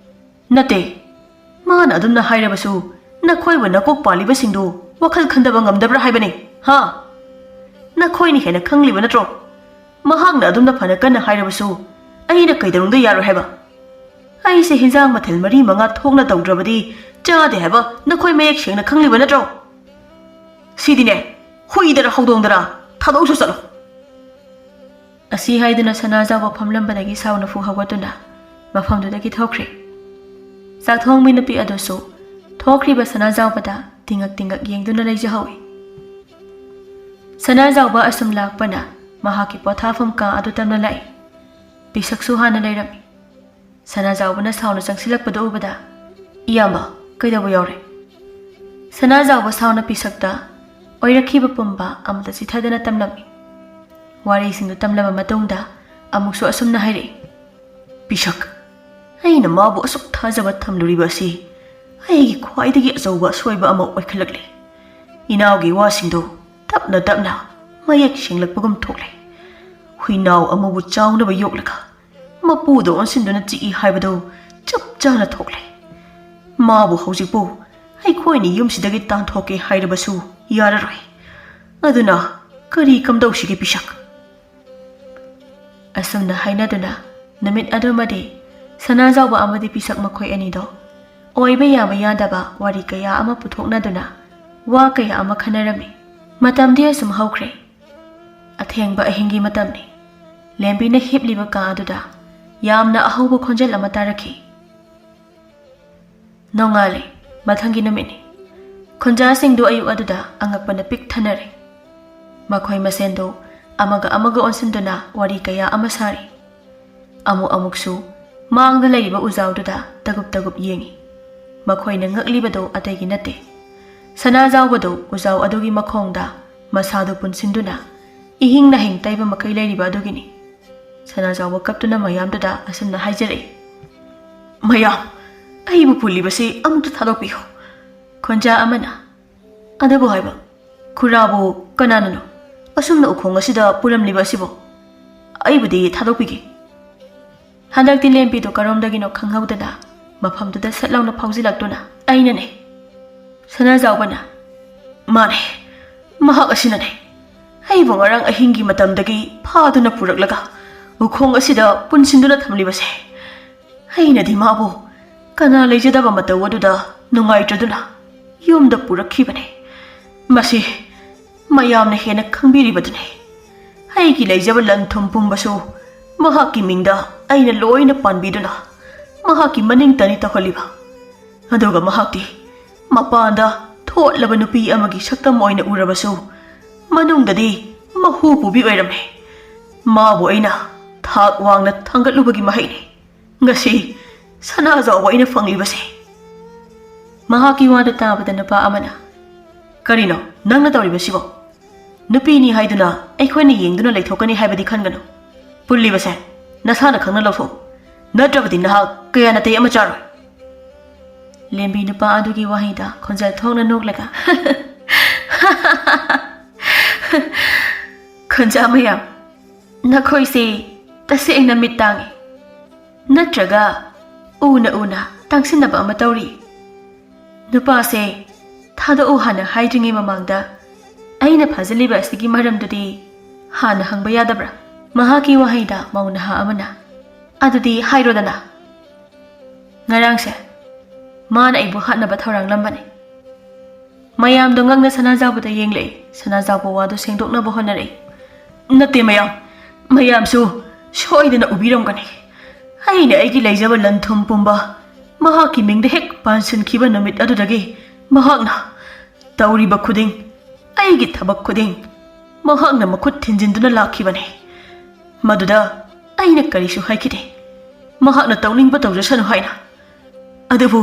"ꯅꯠꯇꯦ, ꯃꯥꯅ ꯑꯗꯨꯝꯅ ꯍꯥꯏꯔꯕꯁꯨ ꯅꯈꯣꯏꯕꯨ ꯅꯀꯣꯛ ꯄꯥꯜꯂꯤꯕꯁꯤꯡꯗꯨ ꯋꯥꯈꯜ ꯈꯟꯗꯕ ꯉꯝꯗꯕ꯭ꯔꯥ ꯍꯥꯏꯕꯅꯤ, ꯍꯥ? ꯅꯈꯣꯏꯅ ꯍꯦꯟꯅ ꯈꯪꯂꯤꯕ ꯅꯠꯇ꯭ꯔꯣ? ꯃꯍꯥꯛꯅ ꯑꯗꯨꯝꯅ ꯐꯅ ꯀꯟꯅ ꯍꯥꯏꯔꯕꯁꯨ ꯑꯩꯅ ꯀꯩꯗꯧꯅꯨꯡꯗ ꯌꯥꯔꯣꯏ ꯍꯥꯏꯕ? ꯑꯩꯁꯦ ꯍꯤꯟꯖꯥꯡ ꯃꯊꯦꯜ ꯃꯔꯤ ꯃꯉꯥ ꯊꯣꯛꯅ ꯇꯧꯗ꯭ꯔꯕꯗꯤ ꯆꯥꯗꯦ ꯍꯥꯏꯕ ꯅꯈꯣꯏ ꯃꯌꯦꯛ ꯁꯦꯡꯅ ꯈꯪꯂꯤꯕ ꯅꯠꯇ꯭ꯔꯣ? ꯁꯤꯗꯤꯅꯦ, ꯍꯨꯏꯗꯔ ꯍꯧꯗꯣꯡꯗꯔ ꯊꯥꯗꯣꯛꯁꯨ ꯆꯠꯂꯣ꯫" ꯑꯁꯤ ꯍꯥꯏꯗꯨꯅ ꯁꯅꯥꯖꯥꯎꯕ ꯐꯝꯂꯝꯕꯗꯒꯤ ꯁꯥꯎꯅ ꯐꯨ ꯍꯧꯒꯠꯇꯨꯅ ꯃꯐꯝꯗꯨꯗꯒꯤ ꯊꯣꯛꯈ꯭ꯔꯦ꯫ ꯆꯥꯛꯊꯣꯡꯕꯤ ꯅꯨꯄꯤ ꯑꯗꯨꯁꯨ ꯊꯣꯛꯈ꯭ꯔꯤꯕ ꯁꯅꯥꯖꯥꯎꯕꯗ ꯇꯤꯡꯉꯛ ꯇꯤꯡꯉꯛ ꯌꯦꯡꯗꯨꯅ ꯂꯩꯖꯍꯧꯏ꯫ ꯁꯅꯥꯖꯥꯎꯕ ꯑꯁꯨꯝ ꯂꯥꯛꯄꯅ ꯃꯍꯥꯛꯀꯤ ꯄꯣꯊꯥꯐꯝ ꯀꯥ ꯑꯗꯨ ꯇꯝꯅ ꯂꯥꯛꯏ꯫ ꯄꯤꯁꯛꯁꯨ ꯍꯥꯟꯅ ꯂꯩꯔꯝꯃꯤ꯫ ꯁꯅꯥꯖꯥꯎꯕꯅ ꯁꯥꯎꯅ ꯆꯪꯁꯤꯜꯂꯛꯄꯗꯨ ꯎꯕꯗ, "ꯏꯌꯥꯝꯕ, ꯀꯩꯗꯧꯕ ꯌꯥꯎꯔꯦ?" ꯁꯅꯥꯖꯥꯎꯕ ꯁꯥꯎꯅ ꯄꯤꯁꯛꯇ ꯑꯣꯏꯔꯛꯈꯤꯕ ꯄꯨꯝꯕ ꯑꯃꯗ ꯆꯤꯊꯗꯅ ꯇꯝꯂꯝꯃꯤ꯫ ꯋꯥꯔꯤꯁꯤꯡꯗꯨ ꯇꯝꯂꯕ ꯃꯇꯨꯡꯗ ꯑꯃꯨꯛꯁꯨ ꯑꯁꯨꯝꯅ ꯍꯥꯏꯔꯛꯏ, "ꯄꯤꯁꯛ, ꯑꯩꯅ ꯃꯥꯕꯨ ꯑꯁꯨꯛ ꯊꯥꯖꯕ ꯊꯝꯂꯨꯔꯤꯕ ꯑꯁꯤ ꯑꯩꯒꯤ ꯈ꯭ꯋꯥꯏꯗꯒꯤ ꯑꯆꯧꯕ ꯑꯁꯣꯏꯕ ꯑꯃ ꯑꯣꯏꯈꯠꯂꯛꯂꯦ꯫ ꯏꯅꯥꯎꯒꯤ ꯋꯥꯁꯤꯡꯗꯨ ꯇꯞꯅ ꯇꯞꯅ ꯃꯌꯦꯛ ꯁꯦꯡꯂꯛꯄꯒꯨꯝ ꯊꯣꯛꯂꯦ꯫ ꯍꯨꯏꯅꯥꯎ ꯑꯃꯕꯨ ꯆꯥꯎꯅꯕ ꯌꯣꯛꯂꯒ ꯃꯄꯨꯗ ꯑꯣꯟꯁꯤꯟꯗꯨꯅ ꯆꯤꯛꯏ ꯍꯥꯏꯕꯗꯨ ꯆꯞ ꯆꯥꯅ ꯊꯣꯛꯂꯦ꯫ ꯃꯥꯕꯨ ꯍꯧꯖꯤꯛꯄꯨ ꯑꯩꯈꯣꯏꯅ ꯌꯨꯝꯁꯤꯗꯒꯤ ꯇꯥꯟꯊꯣꯛꯀꯦ ꯍꯥꯏꯔꯕꯁꯨ ꯌꯥꯔꯔꯣꯏ꯫ ꯑꯗꯨꯅ ꯀꯔꯤ ꯀꯝꯗꯧꯁꯤꯒꯦ ꯄꯤꯁꯛ?" ꯑꯁꯨꯝꯅ ꯍꯥꯏꯅꯗꯨꯅ ꯅꯨꯃꯤꯠ ꯑꯗꯨꯃꯗꯤ ꯁꯅꯥꯖꯥꯎꯕ ꯑꯃꯗꯤ ꯄꯤꯁꯛ ꯃꯈꯣꯏ ꯑꯅꯤꯗꯣ ꯑꯣꯏꯕ ꯌꯥꯕ ꯌꯥꯗꯕ ꯋꯥꯔꯤ ꯀꯌꯥ ꯑꯃ ꯄꯨꯊꯣꯛꯅꯗꯨꯅ ꯋꯥ ꯀꯌꯥ ꯑꯃ ꯈꯟꯅꯔꯝꯃꯤ꯫ ꯃꯇꯝꯗꯤ ꯑꯁꯨꯝ ꯍꯧꯈ꯭ꯔꯦ꯫ ꯑꯊꯦꯡꯕ ꯑꯍꯤꯡꯒꯤ ꯃꯇꯝꯅꯤ꯫ ꯂꯦꯝꯕꯤꯅ ꯍꯤꯞꯂꯤꯕ ꯀꯥ ꯑꯗꯨꯗ ꯌꯥꯝꯅ ꯑꯍꯧꯕ ꯈꯣꯟꯖꯦꯜ ꯑꯃ ꯇꯥꯔꯛꯈꯤ꯫ "ꯅꯣꯡꯉꯥꯜꯂꯦ, ꯃꯊꯪꯒꯤ ꯅꯨꯃꯤꯠꯅꯤ꯫ ꯈꯨꯟꯖꯥꯁꯤꯡꯗꯨ ꯑꯌꯨꯛ ꯑꯗꯨꯗ ꯑꯉꯛꯄꯅ ꯄꯤꯛ ꯊꯟꯅꯔꯦ꯫ ꯃꯈꯣꯏ ꯃꯁꯦꯟꯗꯨ ꯑꯃꯒ ꯑꯃꯒ ꯑꯣꯟꯁꯤꯟꯗꯨꯅ ꯋꯥꯔꯤ ꯀꯌꯥ ꯑꯃ ꯁꯥꯔꯤ꯫ ꯑꯃꯨꯛ ꯑꯃꯨꯛꯁꯨ ꯃꯥꯡꯗ ꯂꯩꯔꯤꯕ ꯎꯖꯥꯎꯗꯨꯗ ꯇꯒꯨꯞ ꯇꯒꯨꯞ ꯌꯦꯡꯏ꯫ ꯃꯈꯣꯏꯅ ꯉꯛꯂꯤꯕꯗꯨ ꯑꯇꯩꯒꯤ ꯅꯠꯇꯦ꯫ ꯁꯅꯥꯖꯥꯎꯕꯗꯨ ꯎꯖꯥꯎ ꯑꯗꯨꯒꯤ ꯃꯈꯣꯡꯗ ꯃꯁꯥꯗꯨ ꯄꯨꯟꯁꯤꯟꯗꯨꯅ ꯏꯍꯤꯡ ꯅꯥꯍꯤꯡ ꯇꯩꯕ ꯃꯈꯩ ꯂꯩꯔꯤꯕ ꯑꯗꯨꯒꯤꯅꯤ꯫ ꯁꯅꯥꯖꯥꯎꯕ ꯀꯞꯇꯨꯅ ꯃꯌꯥꯝꯗꯨꯗ ꯑꯁꯨꯝꯅ ꯍꯥꯏꯖꯔꯛꯏ, "ꯃꯌꯥꯝ, ꯑꯩꯕꯨ ꯄꯨꯜꯂꯤꯕꯁꯤ ꯑꯃꯨꯛꯇ ꯊꯥꯗꯣꯛꯄꯤꯌꯨ꯫" ꯈꯣꯟꯖꯥ ꯑꯃꯅ, "ꯑꯗꯨꯕꯨ ꯍꯥꯏꯕ, ꯈꯨꯔꯥꯕꯨ ꯀꯅꯥꯅꯅꯣ ꯑꯁꯨꯝꯅ ꯎꯈꯣꯡ ꯑꯁꯤꯗ ꯄꯨꯔꯝꯂꯤꯕ ꯑꯁꯤꯕꯣ? ꯑꯩꯕꯨꯗꯤ ꯊꯥꯗꯣꯛꯄꯤꯒꯦ꯫" ꯍꯟꯗꯛꯇꯤ ꯂꯦꯝꯕꯤꯗꯨ ꯀꯔꯣꯝꯗꯒꯤꯅꯣ ꯈꯪꯍꯧꯗꯅ ꯃꯐꯝꯗꯨꯗ ꯁꯠ ꯂꯥꯎꯅ ꯐꯥꯎꯖꯤꯜꯂꯛꯇꯨꯅ, "ꯑꯩꯅꯅꯦ꯫" ꯁꯅꯥꯖꯥꯎꯕꯅ, "ꯃꯥꯅꯦ, ꯃꯍꯥꯛ ꯑꯁꯤꯅꯅꯦ꯫ ꯑꯩꯕꯨ ꯉꯔꯥꯡ ꯑꯍꯤꯡꯒꯤ ꯃꯇꯝꯗꯒꯤ ꯐꯥꯗꯨꯅ ꯄꯨꯔꯛꯂꯒ ꯎꯈꯣꯡ ꯑꯁꯤꯗ ꯄꯨꯟꯁꯤꯟꯗꯨꯅ ꯊꯝꯂꯤꯕꯁꯦ꯫ ꯑꯩꯅꯗꯤ ꯃꯥꯕꯨ ꯀꯅꯥ ꯂꯩꯖꯗꯕ ꯃꯇꯧ ꯑꯗꯨꯗ ꯅꯨꯡꯉꯥꯏꯇ꯭ꯔꯗꯨꯅ ꯌꯨꯝꯗ ꯄꯨꯔꯛꯈꯤꯕꯅꯦ꯫ ꯃꯁꯤ ꯃꯌꯥꯝꯅ ꯍꯦꯟꯅ ꯈꯪꯕꯤꯔꯤꯕꯗꯨꯅꯤ꯫ ꯑꯩꯒꯤ ꯂꯩꯖꯕ ꯂꯟ ꯊꯨꯝ ꯄꯨꯝꯕꯁꯨ ꯃꯍꯥꯛꯀꯤ ꯃꯤꯡꯗ ꯑꯩꯅ ꯂꯣꯏꯅ ꯄꯥꯟꯕꯤꯗꯨꯅ ꯃꯍꯥꯛꯀꯤ ꯃꯅꯤꯡꯇꯅꯤ ꯇꯧꯍꯜꯂꯤꯕ꯫ ꯑꯗꯨꯒ ꯃꯍꯥꯛꯇꯤ ꯃꯄꯥꯟꯗ ꯊꯣꯠꯂꯕ ꯅꯨꯄꯤ ꯑꯃꯒꯤ ꯁꯛꯇꯝ ꯑꯣꯏꯅ ꯎꯔꯕꯁꯨ, ꯃꯅꯨꯡꯗꯗꯤ ꯃꯍꯨ ꯄꯨꯕꯤ ꯑꯣꯏꯔꯝꯃꯦ꯫ ꯃꯥꯕꯨ ꯑꯩꯅ ꯊꯥꯛ ꯋꯥꯡꯅ ꯊꯥꯡꯒꯠꯂꯨꯕꯒꯤ ꯃꯍꯩꯅꯤ ꯉꯁꯤ ꯁꯅꯥꯖꯥꯎꯕ ꯑꯩꯅ ꯐꯪꯂꯤꯕꯁꯦ꯫" ꯃꯍꯥꯛꯀꯤ ꯋꯥꯗꯨ ꯇꯥꯕꯗ ꯅꯨꯄꯥ ꯑꯃꯅ, "ꯀꯔꯤꯅꯣ ꯅꯪꯅ ꯇꯧꯔꯤꯕꯁꯤꯕꯣ? ꯅꯨꯄꯤꯅꯤ ꯍꯥꯏꯗꯨꯅ ꯑꯩꯈꯣꯏꯅ ꯌꯦꯡꯗꯨꯅ ꯂꯩꯊꯣꯛꯀꯅꯤ ꯍꯥꯏꯕꯗꯤ ꯈꯟꯒꯅꯨ꯫ ꯄꯨꯜꯂꯤꯕꯁꯦ ꯅꯁꯥꯅ ꯈꯪꯅ ꯂꯧꯊꯣꯛꯎ, ꯅꯠꯇ꯭ꯔꯕꯗꯤ ꯅꯍꯥꯛ ꯀꯌꯥ ꯅꯥꯇꯩ ꯑꯃ ꯆꯥꯔꯣꯏ꯫" ꯂꯦꯝꯕꯤ ꯅꯨꯄꯥ ꯑꯗꯨꯒꯤ ꯋꯥꯍꯩꯗ ꯈꯣꯟꯖꯦꯜ ꯊꯣꯛꯅ ꯅꯣꯛꯂꯒ, "ꯈꯣꯟꯖꯥ ꯃꯌꯥꯝ, ꯅꯈꯣꯏꯁꯤ ꯇꯁꯦꯡꯅ ꯃꯤꯠ ꯇꯥꯡꯉꯤ꯫ ꯅꯠꯇ꯭ꯔꯒ ꯎꯅ ꯎꯅ ꯇꯥꯡꯁꯤꯟꯅꯕ ꯑꯃ ꯇꯧꯔꯤ꯫ ꯅꯨꯄꯥꯁꯦ ꯊꯥꯗꯣꯛꯎ ꯍꯥꯟꯅ ꯍꯥꯏꯗ꯭ꯔꯤꯉꯩ ꯃꯃꯥꯡꯗ ꯑꯩꯅ ꯐꯥꯖꯤꯜꯂꯤꯕ ꯑꯁꯤꯒꯤ ꯃꯔꯝꯗꯨꯗꯤ ꯍꯥꯟꯅ ꯍꯪꯕ ꯌꯥꯗꯕ꯭ꯔꯥ?" ꯃꯍꯥꯛꯀꯤ ꯋꯥꯍꯩꯗ ꯃꯧ ꯅꯍꯥ ꯑꯃꯅ, "ꯑꯗꯨꯗꯤ ꯍꯥꯏꯔꯣꯗꯅ꯫ ꯉꯔꯥꯡꯁꯦ ꯃꯥꯅ ꯑꯩꯕꯨ ꯍꯥꯠꯅꯕ ꯊꯧꯔꯥꯡꯂꯝꯕꯅꯤ꯫" ꯃꯌꯥꯝꯗꯣ ꯉꯛꯅ ꯁꯅꯥꯖꯥꯎꯕꯗ ꯌꯦꯡꯂꯛꯏ꯫ ꯁꯅꯥꯖꯥꯎꯕ ꯋꯥꯗꯨ ꯁꯦꯡꯗꯣꯛꯅꯕ ꯍꯣꯠꯅꯔꯛꯏ꯫ "ꯅꯠꯇꯦ ꯃꯌꯥꯝ, ꯃꯌꯥꯝꯁꯨ ꯁꯣꯏꯗꯅ ꯎꯕꯤꯔꯝꯒꯅꯤ꯫ ꯑꯩꯅ ꯑꯩꯒꯤ ꯂꯩꯖꯕ ꯂꯟ ꯊꯨꯝ ꯄꯨꯝꯕ ꯃꯍꯥꯛꯀꯤ ꯃꯤꯡꯗ ꯍꯦꯛ ꯄꯥꯟꯁꯤꯟꯈꯤꯕ ꯅꯨꯃꯤꯠ ꯑꯗꯨꯗꯒꯤ ꯃꯍꯥꯛꯅ ꯇꯧꯔꯤꯕ ꯈꯨꯗꯤꯡ, ꯑꯩꯒꯤ ꯊꯕꯛ ꯈꯨꯗꯤꯡ ꯃꯍꯥꯛꯅ ꯃꯈꯨꯠ ꯊꯤꯟꯖꯤꯟꯗꯨꯅ ꯂꯥꯛꯈꯤꯕꯅꯤ꯫ ꯃꯗꯨꯗ ꯑꯩꯅ ꯀꯔꯤꯁꯨ ꯍꯥꯏꯈꯤꯗꯦ꯫ ꯃꯍꯥꯛꯅ ꯇꯧꯅꯤꯡꯕ ꯇꯧꯖꯁꯅꯨ ꯍꯥꯏꯅ꯫ ꯑꯗꯨꯕꯨ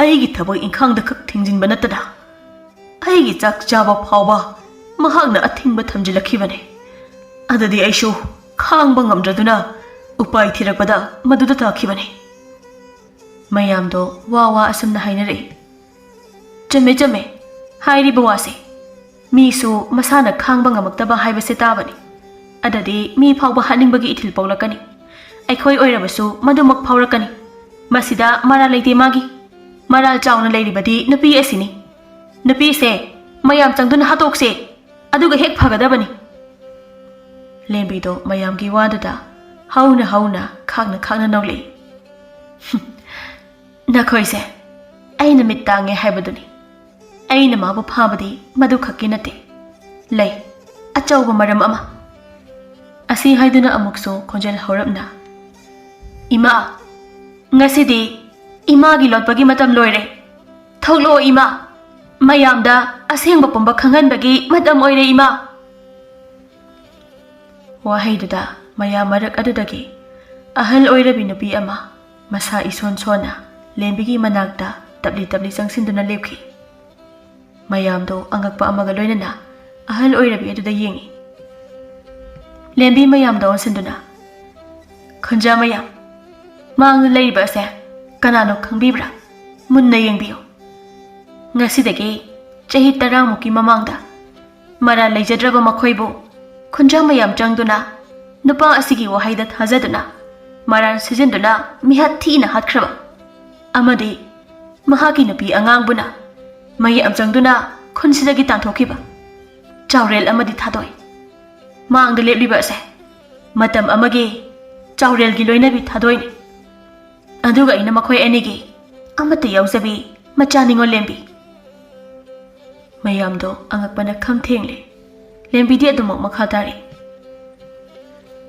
ꯑꯩꯒꯤ ꯊꯕꯛ ꯏꯪꯈꯥꯡꯗ ꯈꯛ ꯊꯤꯡꯖꯤꯟꯕ ꯅꯠꯇꯅ ꯑꯩꯒꯤ ꯆꯥꯛ ꯆꯥꯕ ꯐꯥꯎꯕ ꯃꯍꯥꯛꯅ ꯑꯊꯤꯡꯕ ꯊꯝꯖꯤꯜꯂꯛꯈꯤꯕꯅꯤ꯫ ꯑꯗꯨꯗꯤ ꯑꯩꯁꯨ ꯈꯥꯡꯕ ꯉꯝꯗ꯭ꯔꯗꯨꯅ ꯎꯄꯥꯏ ꯊꯤꯔꯛꯄꯗ ꯃꯗꯨꯗ ꯇꯥꯈꯤꯕꯅꯤ꯫ ꯃꯌꯥꯝꯗꯣ ꯋꯥ ꯋꯥ ꯑꯁꯨꯝꯅ ꯍꯥꯏꯅꯔꯛꯏ꯫ ꯆꯨꯝꯃꯦ, ꯆꯨꯝꯃꯦ꯫ ꯍꯥꯏꯔꯤꯕ ꯋꯥꯁꯦ ꯃꯤꯁꯨ ꯃꯁꯥꯅ ꯈꯥꯡꯕ ꯉꯝꯃꯛꯇꯕ ꯍꯥꯏꯕꯁꯦ ꯇꯥꯕꯅꯤ꯫ ꯑꯗꯨꯗꯤ ꯃꯤ ꯐꯥꯎꯕ ꯍꯥꯠꯅꯤꯡꯕꯒꯤ ꯏꯊꯤꯜ ꯄꯣꯛꯂꯛꯀꯅꯤ꯫ ꯑꯩꯈꯣꯏ ꯑꯣꯏꯔꯕꯁꯨ ꯃꯗꯨꯃꯛ ꯐꯥꯎꯔꯛꯀꯅꯤ꯫ ꯃꯁꯤꯗ ꯃꯔꯥꯜ ꯂꯩꯇꯦ ꯃꯥꯒꯤ꯫ ꯃꯔꯥꯜ ꯆꯥꯎꯅ ꯂꯩꯔꯤꯕꯗꯤ ꯅꯨꯄꯤ ꯑꯁꯤꯅꯤ꯫ ꯅꯨꯄꯤꯁꯦ ꯃꯌꯥꯝ ꯆꯪꯗꯨꯅ ꯍꯥꯠꯇꯣꯛꯁꯦ꯫ ꯑꯗꯨꯒ ꯍꯦꯛ ꯐꯒꯗꯕꯅꯤ꯫ ꯂꯦꯝꯕꯤꯗꯣ ꯃꯌꯥꯝꯒꯤ ꯋꯥꯗꯨꯗ ꯍꯧꯅ ꯍꯧꯅ ꯈꯥꯡꯅ ꯈꯥꯡꯅ ꯅꯣꯛꯂꯛꯏ꯫ "ꯅꯈꯣꯏꯁꯦ ꯑꯩꯅ ꯃꯤꯠ ꯇꯥꯡꯉꯦ ꯍꯥꯏꯕꯗꯨꯅꯤ꯫ ꯑꯩꯅ ꯃꯥꯕꯨ ꯐꯥꯕꯗꯤ ꯃꯗꯨ ꯈꯛꯀꯤ ꯅꯠꯇꯦ꯫ ꯂꯩ ꯑꯆꯧꯕ ꯃꯔꯝ ꯑꯃ꯫" ꯑꯁꯤ ꯍꯥꯏꯗꯨꯅ ꯑꯃꯨꯛꯁꯨ ꯈꯣꯟꯖꯦꯜ ꯍꯧꯔꯞꯅ, "ꯏꯃꯥ, ꯉꯁꯤꯗꯤ ꯏꯃꯥꯒꯤ ꯂꯣꯠꯄꯒꯤ ꯃꯇꯝ ꯂꯣꯏꯔꯦ꯫ ꯊꯣꯛꯂꯛꯑꯣ ꯏꯃꯥ꯫ ꯃꯌꯥꯝꯗ ꯑꯁꯦꯡꯕ ꯄꯨꯝꯕ ꯈꯪꯍꯟꯕꯒꯤ ꯃꯇꯝ ꯑꯣꯏꯔꯦ ꯏꯃꯥ꯫" ꯋꯥꯍꯩꯗꯨꯗ ꯃꯌꯥꯝ ꯃꯔꯛ ꯑꯗꯨꯗꯒꯤ ꯑꯍꯜ ꯑꯣꯏꯔꯕꯤ ꯅꯨꯄꯤ ꯑꯃ ꯃꯁꯥ ꯏꯁꯣꯟ ꯁꯣꯟꯅ ꯂꯦꯝꯕꯤꯒꯤ ꯃꯅꯥꯛꯇ ꯇꯞꯂꯤ ꯇꯞꯂꯤ ꯆꯪꯁꯤꯟꯗꯨꯅ ꯂꯦꯞꯈꯤ꯫ ꯃꯌꯥꯝꯗꯣ ꯑꯉꯛꯄ ꯑꯃꯒ ꯂꯣꯏꯅꯅ ꯑꯍꯜ ꯑꯣꯏꯔꯕꯤ ꯑꯗꯨꯗ ꯌꯦꯡꯉꯤ꯫ ꯂꯦꯝꯕꯤ ꯃꯌꯥꯝꯗ ꯑꯣꯟꯁꯤꯟꯗꯨꯅ, "ꯈꯨꯟꯖꯥ ꯃꯌꯥꯝ, ꯃꯥꯡꯗ ꯂꯩꯔꯤꯕ ꯑꯁꯦ ꯀꯅꯥꯅꯣ ꯈꯪꯕꯤꯕ꯭ꯔꯥ? ꯃꯨꯟꯅ ꯌꯦꯡꯕꯤꯌꯨ꯫ ꯉꯁꯤꯗꯒꯤ ꯆꯍꯤ ꯇꯔꯥꯃꯨꯛꯀꯤ ꯃꯃꯥꯡꯗ ꯃꯔꯥꯜ ꯂꯩꯖꯗ꯭ꯔꯕ ꯃꯈꯣꯏꯕꯨ ꯈꯨꯟꯖꯥ ꯃꯌꯥꯝ ꯆꯪꯗꯨꯅ ꯅꯨꯄꯥ ꯑꯁꯤꯒꯤ ꯋꯥꯍꯩꯗ ꯊꯥꯖꯗꯨꯅ ꯃꯔꯥꯜ ꯁꯤꯖꯤꯟꯗꯨꯅ ꯃꯤꯍꯥꯠ ꯊꯤꯅ ꯍꯥꯠꯈ꯭ꯔꯕ ꯑꯃꯗꯤ ꯃꯍꯥꯛꯀꯤ ꯅꯨꯄꯤ ꯑꯉꯥꯡꯕꯨꯅ ꯃꯌꯥꯝ ꯆꯪꯗꯨꯅ ꯈꯨꯟꯁꯤꯗꯒꯤ ꯇꯥꯟꯊꯣꯛꯈꯤꯕ ꯆꯥꯎꯔꯦꯜ ꯑꯃꯗꯤ ꯊꯥꯗꯣꯛꯏ꯫ ꯃꯥꯡꯗ ꯂꯦꯞꯂꯤꯕ ꯑꯁꯦ ꯃꯇꯝ ꯑꯃꯒꯤ ꯆꯥꯎꯔꯦꯜꯒꯤ ꯂꯣꯏꯅꯕꯤ ꯊꯥꯗꯣꯏꯅꯤ꯫ ꯑꯗꯨꯒ ꯑꯩꯅ ꯃꯈꯣꯏ ꯑꯅꯤꯒꯤ ꯑꯃꯠꯇ ꯌꯥꯎꯖꯕꯤ ꯃꯆꯥ ꯅꯤꯉꯣꯜ ꯂꯦꯝꯕꯤ꯫" ꯃꯌꯥꯝꯗꯣ ꯑꯉꯛꯄꯅ ꯈꯝ ꯊꯦꯡꯂꯦ꯫ ꯂꯦꯝꯕꯤꯗꯤ ꯑꯗꯨꯃꯛ ꯃꯈꯥ ꯇꯥꯔꯤ꯫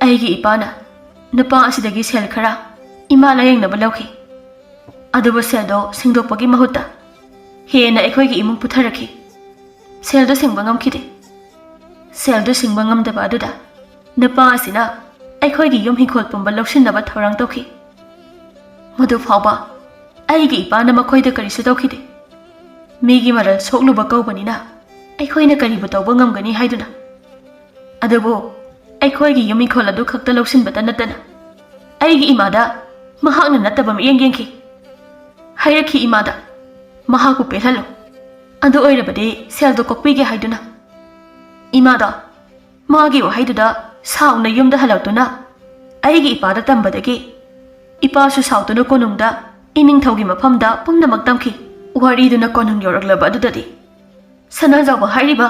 "ꯑꯩꯒꯤ ꯏꯄꯥꯅ ꯅꯨꯄꯥ ꯑꯁꯤꯗꯒꯤ ꯁꯦꯜ ꯈꯔ ꯏꯃꯥ ꯂꯥꯌꯦꯡꯅꯕ ꯂꯧꯈꯤ꯫ ꯑꯗꯨꯕꯨ ꯁꯦꯜꯗꯣ ꯁꯤꯡꯗꯣꯛꯄꯒꯤ ꯃꯍꯨꯠꯇ ꯍꯦꯟꯅ ꯑꯩꯈꯣꯏꯒꯤ ꯏꯃꯨꯡ ꯄꯨꯊꯔꯛꯈꯤ꯫ ꯁꯦꯜꯗꯨ ꯁꯤꯡꯕ ꯉꯝꯈꯤꯗꯦ꯫ ꯁꯦꯜꯗꯨ ꯁꯤꯡꯕ ꯉꯝꯗꯕ ꯑꯗꯨꯗ ꯅꯨꯄꯥ ꯑꯁꯤꯅ ꯑꯩꯈꯣꯏꯒꯤ ꯌꯨꯝ ꯍꯤꯡꯈꯣꯜ ꯄꯨꯝꯕ ꯂꯧꯁꯤꯟꯅꯕ ꯊꯧꯔꯥꯡ ꯇꯧꯈꯤ꯫ ꯃꯗꯨ ꯐꯥꯎꯕ ꯑꯩꯒꯤ ꯏꯄꯥꯅ ꯃꯈꯣꯏꯗ ꯀꯔꯤꯁꯨ ꯇꯧꯈꯤꯗꯦ꯫ ꯃꯤꯒꯤ ꯃꯔꯜ ꯁꯣꯛꯂꯨꯕ ꯀꯧꯕꯅꯤꯅ ꯑꯩꯈꯣꯏꯅ ꯀꯔꯤꯕꯨ ꯇꯧꯕ ꯉꯝꯒꯅꯤ ꯍꯥꯏꯗꯨꯅ꯫ ꯑꯗꯨꯕꯨ ꯑꯩꯈꯣꯏꯒꯤ ꯌꯨꯝ ꯏꯪꯈꯣꯜ ꯑꯗꯨ ꯈꯛꯇ ꯂꯧꯁꯤꯟꯕꯇ ꯅꯠꯇꯅ ꯑꯩꯒꯤ ꯏꯃꯥꯗ ꯃꯍꯥꯛꯅ ꯅꯠꯇꯕ ꯃꯤꯠꯌꯦꯡ ꯌꯦꯡꯈꯤ꯫ ꯍꯥꯏꯔꯛꯈꯤ ꯏꯃꯥꯗ, "ꯃꯍꯥꯛꯄꯨ ꯄꯦꯜꯍꯜꯂꯨ, ꯑꯗꯨ ꯑꯣꯏꯔꯕꯗꯤ ꯁꯦꯜꯗꯣ ꯀꯣꯛꯄꯤꯒꯦ" ꯍꯥꯏꯗꯨꯅ꯫ ꯏꯃꯥꯗꯣ ꯃꯥꯒꯤ ꯋꯥꯍꯩꯗꯨꯗ ꯁꯥꯎꯅ ꯌꯨꯝꯗ ꯍꯜꯂꯛꯇꯨꯅ ꯑꯩꯒꯤ ꯏꯄꯥꯗ ꯇꯝꯕꯗꯒꯤ ꯏꯄꯥꯁꯨ ꯁꯥꯎꯗꯨꯅ ꯀꯣꯅꯨꯡꯗ ꯏꯅꯤꯡꯊꯧꯒꯤ ꯃꯐꯝꯗ ꯄꯨꯝꯅꯃꯛ ꯇꯝꯈꯤ꯫ ꯋꯥꯔꯤꯗꯨꯅ ꯀꯣꯅꯨꯡ ꯌꯧꯔꯛꯂꯕ ꯑꯗꯨꯗꯗꯤ ꯁꯅꯥꯖꯥꯎꯕ ꯍꯥꯏꯔꯤꯕ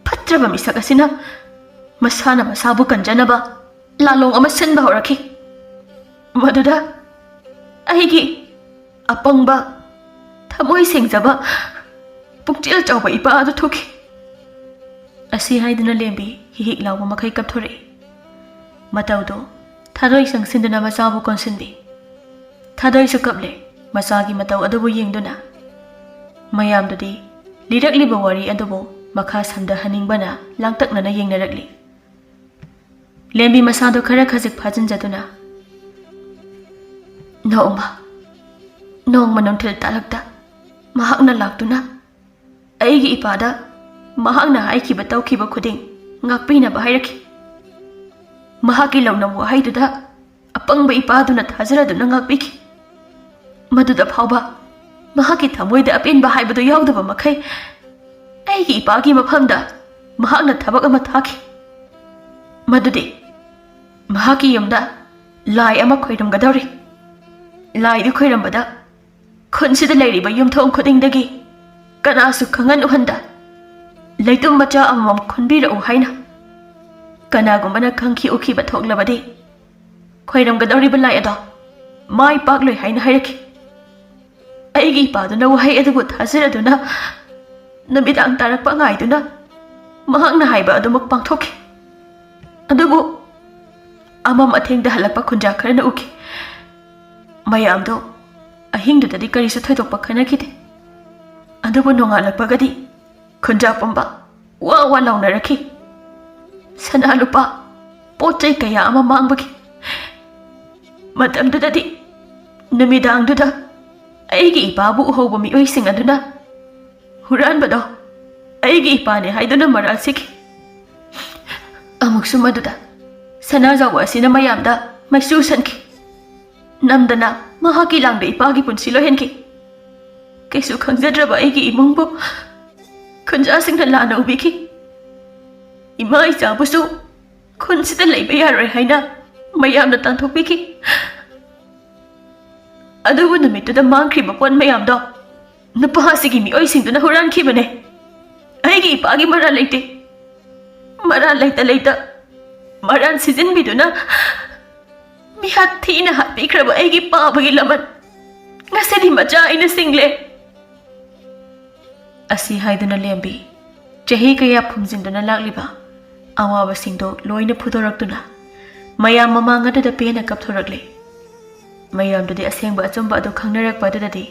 ꯐꯠꯇ꯭ꯔꯕ ꯃꯤꯁꯛ ꯑꯁꯤꯅ ꯃꯁꯥꯅ ꯃꯁꯥꯕꯨ ꯀꯟꯖꯅꯕ ꯂꯥꯂꯣꯡ ꯑꯃ ꯁꯤꯟꯕ ꯍꯧꯔꯛꯈꯤ꯫ ꯃꯗꯨꯗ ꯑꯩꯒꯤ ꯑꯄꯪꯕ, ꯊꯃꯣꯏ ꯁꯦꯡꯖꯕ, ꯄꯨꯛꯆꯦꯜ ꯆꯥꯎꯕ ꯏꯄꯥ ꯑꯗꯨ ꯊꯣꯛꯈꯤ꯫ ꯑꯁꯤ ꯍꯥꯏꯗꯨꯅ ꯂꯦꯝꯕꯤ ꯍꯤꯍꯤꯛ ꯂꯥꯎꯕ ꯃꯈꯩ ꯀꯞꯊꯣꯔꯛꯏ꯫ ꯃꯇꯧꯗꯨ ꯊꯥꯗꯣꯏ ꯆꯪꯁꯤꯟꯗꯨꯅ ꯃꯆꯥꯕꯨ ꯀꯣꯟꯁꯤꯟꯕꯤ꯫ ꯊꯥꯗꯣꯏꯁꯨ ꯀꯞꯂꯦ, ꯃꯆꯥꯒꯤ ꯃꯇꯧ ꯑꯗꯨꯕꯨ ꯌꯦꯡꯗꯨꯅ꯫ ꯃꯌꯥꯝꯗꯨꯗꯤ ꯂꯤꯔꯛꯂꯤꯕ ꯋꯥꯔꯤ ꯑꯗꯨꯕꯨ ꯃꯈꯥ ꯁꯝꯊꯍꯟꯅꯤꯡꯕꯅ ꯂꯥꯡꯇꯛꯅꯅ ꯌꯦꯡꯅꯔꯛꯂꯤ꯫ ꯂꯦꯝꯕꯤ ꯃꯁꯥꯗꯨ ꯈꯔ ꯈꯖꯤꯛ ꯐꯥꯖꯤꯟꯖꯗꯨꯅ, "ꯅꯣꯡꯃ, ꯅꯣꯡꯃ ꯅꯨꯡꯊꯤꯜ ꯇꯥꯂꯛꯇ ꯃꯍꯥꯛꯅ ꯂꯥꯛꯇꯨꯅ ꯑꯩꯒꯤ ꯏꯄꯥꯗ ꯃꯍꯥꯛꯅ ꯍꯥꯏꯈꯤꯕ ꯇꯧꯈꯤꯕ ꯈꯨꯗꯤꯡ ꯉꯥꯛꯄꯤꯅꯕ ꯍꯥꯏꯔꯛꯈꯤ꯫ ꯃꯍꯥꯛꯀꯤ ꯂꯧꯅꯝ ꯋꯥꯍꯩꯗꯨꯗ ꯑꯄꯪꯕ ꯏꯄꯥꯗꯨꯅ ꯊꯥꯖꯔꯗꯨꯅ ꯉꯥꯛꯄꯤꯈꯤ꯫ ꯃꯗꯨꯗ ꯐꯥꯎꯕ ꯃꯍꯥꯛꯀꯤ ꯊꯃꯣꯏꯗ ꯑꯄꯦꯟꯕ ꯍꯥꯏꯕꯗꯨ ꯌꯥꯎꯗꯕ ꯃꯈꯩ ꯑꯩꯒꯤ ꯏꯄꯥꯒꯤ ꯃꯐꯝꯗ ꯃꯍꯥꯛꯅ ꯊꯕꯛ ꯑꯃ ꯊꯥꯈꯤ꯫ ꯃꯗꯨꯗꯤ ꯃꯍꯥꯛꯀꯤ ꯌꯨꯝꯗ ꯂꯥꯏ ꯑꯃ ꯈꯣꯏꯔꯝꯒꯗꯧꯔꯤ꯫ ꯂꯥꯏꯗꯨ ꯈꯣꯏꯔꯝꯕꯗ ꯈꯨꯟꯁꯤꯗ ꯂꯩꯔꯤꯕ ꯌꯨꯝꯊꯣꯡ ꯈꯨꯗꯤꯡꯗꯒꯤ ꯀꯅꯥꯁꯨ ꯈꯪꯍꯟ ꯎꯍꯟꯗ ꯂꯩꯇꯨꯝ ꯃꯆꯥ ꯑꯃꯃꯝ ꯈꯨꯟꯕꯤꯔꯛꯎ ꯍꯥꯏꯅ꯫ ꯀꯅꯥꯒꯨꯝꯕꯅ ꯈꯪꯈꯤ ꯎꯈꯤꯕ ꯊꯣꯛꯂꯕꯗꯤ ꯈꯣꯏꯔꯝꯒꯗꯧꯔꯤꯕ ꯂꯥꯏ ꯑꯗꯣ ꯃꯥꯏ ꯄꯥꯛꯂꯣꯏ ꯍꯥꯏꯅ ꯍꯥꯏꯔꯛꯈꯤ꯫ ꯑꯩꯒꯤ ꯏꯄꯥꯗꯨꯅ ꯋꯥꯍꯩ ꯑꯗꯨꯕꯨ ꯊꯥꯖꯔꯗꯨꯅ ꯅꯨꯃꯤꯗꯥꯡ ꯇꯥꯔꯛꯄ ꯉꯥꯏꯗꯨꯅ ꯃꯍꯥꯛꯅ ꯍꯥꯏꯕ ꯑꯗꯨꯃꯛ ꯄꯥꯡꯊꯣꯛꯈꯤ꯫ ꯑꯗꯨꯕꯨ ꯑꯃꯝ ꯑꯊꯦꯡꯗ ꯍꯜꯂꯛꯄ ꯈꯨꯟꯖꯥ ꯈꯔꯅ ꯎꯈꯤ꯫ ꯃꯌꯥꯝꯗꯣ ꯑꯍꯤꯡꯗꯨꯗꯗꯤ ꯀꯔꯤꯁꯨ ꯊꯣꯏꯗꯣꯛꯄ ꯈꯟꯅꯈꯤꯗꯦ꯫ ꯑꯗꯨꯕꯨ ꯅꯣꯡꯉꯥꯜꯂꯛꯄꯒꯗꯤ ꯈꯨꯟꯖꯥ ꯄꯨꯝꯕ ꯋꯥ ꯋꯥ ꯂꯥꯎꯅꯔꯛꯈꯤ꯫ ꯁꯅꯥ ꯂꯨꯄꯥ, ꯄꯣꯠ ꯆꯩ ꯀꯌꯥ ꯑꯃ ꯃꯥꯡꯕꯒꯤ꯫ ꯃꯇꯝꯗꯨꯗꯗꯤ ꯅꯨꯃꯤꯗꯥꯡꯗꯨꯗ ꯑꯩꯒꯤ ꯏꯄꯥꯕꯨ ꯎꯍꯧꯕ ꯃꯤꯑꯣꯏꯁꯤꯡ ꯑꯗꯨꯅ ꯍꯨꯔꯥꯟꯕꯗꯣ ꯑꯩꯒꯤ ꯏꯄꯥꯅꯦ ꯍꯥꯏꯗꯨꯅ ꯃꯔꯥꯜ ꯁꯤꯈꯤ꯫ ꯑꯃꯨꯛꯁꯨ ꯃꯗꯨꯗ ꯁꯅꯥꯖꯥꯎꯕ ꯑꯁꯤꯅ ꯃꯌꯥꯝꯗ ꯃꯩꯁꯨ ꯁꯟꯈꯤ꯫ ꯅꯝꯗꯅ ꯃꯍꯥꯛꯀꯤ ꯂꯥꯡꯗ ꯏꯄꯥꯒꯤ ꯄꯨꯟꯁꯤ ꯂꯣꯏꯍꯟꯈꯤ꯫ ꯀꯩꯁꯨ ꯈꯪꯖꯗ꯭ꯔꯕ ꯑꯩꯒꯤ ꯏꯃꯨꯡꯕꯨ ꯈꯨꯟꯖꯥꯁꯤꯡꯅ ꯂꯥꯟꯅ ꯎꯕꯤꯈꯤ꯫ ꯏꯃꯥ ꯏꯆꯥꯕꯨꯁꯨ ꯈꯨꯟꯁꯤꯗ ꯂꯩꯕ ꯌꯥꯔꯣꯏ ꯍꯥꯏꯅ ꯃꯌꯥꯝꯅ ꯇꯥꯟꯊꯣꯛꯄꯤꯈꯤ꯫ ꯑꯗꯨꯕꯨ ꯅꯨꯃꯤꯠꯇꯨꯗ ꯃꯥꯡꯈ꯭ꯔꯤꯕ ꯄꯣꯠ ꯃꯌꯥꯝꯗꯣ ꯅꯨꯄꯥ ꯑꯁꯤꯒꯤ ꯃꯤꯑꯣꯏꯁꯤꯡꯗꯨꯅ ꯍꯨꯔꯥꯟꯈꯤꯕꯅꯦ꯫ ꯑꯩꯒꯤ ꯏꯄꯥꯒꯤ ꯃꯔꯥꯜ ꯂꯩꯇꯦ꯫ ꯃꯔꯥꯜ ꯂꯩꯇ ꯂꯩꯇ ꯃꯔꯥꯜ ꯁꯤꯖꯤꯟꯕꯤꯗꯨꯅ ꯃꯤꯍꯥꯠ ꯊꯤꯅ ꯍꯥꯠꯄꯤꯈ꯭ꯔꯕ ꯑꯩꯒꯤ ꯄꯥꯕꯒꯤ ꯂꯃꯟ ꯉꯁꯤꯗꯤ ꯃꯆꯥ ꯑꯩꯅ ꯁꯤꯡꯂꯦ꯫ ꯑꯁꯤ ꯍꯥꯏꯗꯨꯅ ꯂꯦꯝꯕꯤ ꯆꯍꯤ ꯀꯌꯥ ꯐꯨꯝꯖꯤꯟꯗꯨꯅ ꯂꯥꯛꯂꯤꯕ ꯑꯋꯥꯕꯁꯤꯡꯗꯣ ꯂꯣꯏꯅ ꯐꯨꯗꯣꯔꯛꯇꯨꯅ ꯃꯌꯥꯝ ꯃꯃꯥꯡ ꯑꯗꯨꯗ ꯄꯦꯟꯅ ꯀꯞꯊꯣꯔꯛꯂꯦ꯫ ꯃꯌꯥꯝꯗꯨꯗꯤ ꯑꯁꯦꯡꯕ ꯑꯆꯨꯝꯕ ꯑꯗꯨ ꯈꯪꯅꯔꯛꯄ ꯑꯗꯨꯗꯗꯤ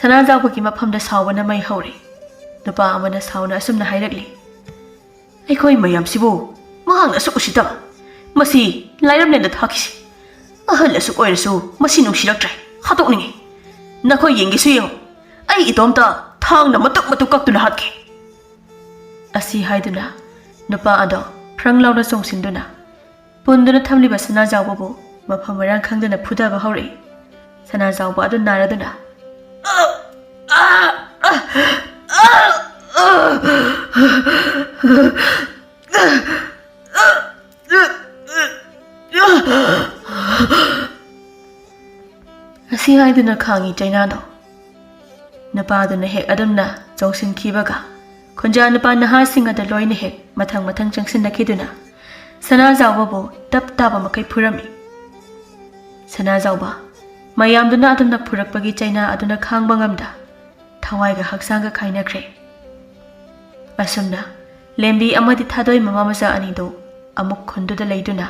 ꯁꯅꯥꯖꯥꯎꯕꯒꯤ ꯃꯐꯝꯗ ꯁꯥꯎꯕꯅ ꯃꯩ ꯍꯧꯔꯦ꯫ ꯅꯨꯄꯥ ꯑꯃꯅ ꯁꯥꯎꯅ ꯑꯁꯨꯝꯅ ꯍꯥꯏꯔꯛꯂꯤ, "ꯑꯩꯈꯣꯏ ꯃꯌꯥꯝꯁꯤꯕꯨ ꯃꯍꯥꯛꯅ ꯑꯁꯨꯛ ꯎꯁꯤꯠꯇꯕ, ꯃꯁꯤ ꯂꯥꯏꯔꯝꯂꯦꯟꯗ ꯊꯥꯈꯤꯁꯤ꯫ ꯑꯍꯜ ꯑꯁꯨꯛ ꯑꯣꯏꯔꯁꯨ ꯃꯁꯤ ꯅꯨꯡꯁꯤꯔꯛꯇ꯭ꯔꯦ, ꯍꯥꯠꯇꯣꯛꯅꯤꯡꯉꯤ꯫ ꯅꯈꯣꯏ ꯌꯦꯡꯒꯦꯁꯨ ꯌꯦꯡꯉꯨ, ꯑꯩ ꯏꯇꯣꯝꯇ ꯊꯥꯡꯅ ꯃꯇꯨꯞ ꯃꯇꯨꯞ ꯀꯛꯇꯨꯅ ꯍꯥꯠꯀꯦ"꯫ ꯑꯁꯤ ꯍꯥꯏꯗꯨꯅ ꯅꯨꯄꯥ ꯑꯗꯣ ꯐ꯭ꯔꯪ ꯂꯥꯎꯅ ꯆꯣꯡꯁꯤꯟꯗꯨꯅ ꯄꯨꯟꯗꯨꯅ ꯊꯝꯂꯤꯕ ꯁꯅꯥꯖꯥꯎꯕꯕꯨ ꯃꯐꯝ ꯃꯔꯥꯡ ꯈꯪꯗꯅ ꯐꯨꯊꯕ ꯍꯧꯔꯛꯏ꯫ ꯁꯅꯥꯖꯥꯎꯕ ꯑꯗꯨ ꯅꯥꯔꯗꯨꯅ ꯑꯁꯤ ꯍꯥꯏꯗꯨꯅ ꯈꯥꯡꯉꯤ ꯆꯩꯅꯥꯗꯣ꯫ ꯅꯨꯄꯥꯗꯨꯅ ꯍꯦꯛ ꯑꯗꯨꯝꯅ ꯆꯣꯡꯁꯤꯟꯈꯤꯕꯒ ꯈꯨꯟꯖꯥ ꯅꯨꯄꯥ ꯅꯍꯥꯁꯤꯡ ꯑꯗꯨ ꯂꯣꯏꯅ ꯍꯦꯛ ꯃꯊꯪ ꯃꯊꯪ ꯆꯪꯁꯤꯟꯅꯈꯤꯗꯨꯅ ꯁꯅꯥꯖꯥꯎꯕꯕꯨ ꯇꯞ ꯇꯥꯕ ꯃꯈꯩ ꯐꯨꯔꯝꯃꯤ꯫ ꯁꯅꯥꯖꯥꯎꯕ ꯃꯌꯥꯝꯗꯨꯅ ꯑꯗꯨꯝꯅ ꯐꯨꯔꯛꯄꯒꯤ ꯆꯩꯅꯥ ꯑꯗꯨꯅ ꯈꯥꯡꯕ ꯉꯝꯗ ꯊꯋꯥꯏꯒ ꯍꯛꯆꯥꯡꯒ ꯈꯥꯏꯅꯈ꯭ꯔꯦ꯫ ꯑꯁꯨꯝꯅ ꯂꯦꯝꯕꯤ ꯑꯃꯗꯤ ꯊꯥꯗꯣꯏ ꯃꯃꯥ ꯃꯆꯥ ꯑꯅꯤꯗꯨ ꯑꯃꯨꯛ ꯈꯨꯟꯗꯨꯗ ꯂꯩꯗꯨꯅ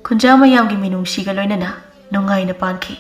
ꯈꯨꯟꯖꯥ ꯃꯌꯥꯝꯒꯤ ꯃꯤꯅꯨꯡꯁꯤꯒ ꯂꯣꯏꯅꯅ ꯅꯨꯡꯉꯥꯏꯅ ꯄꯥꯟꯈꯤ꯫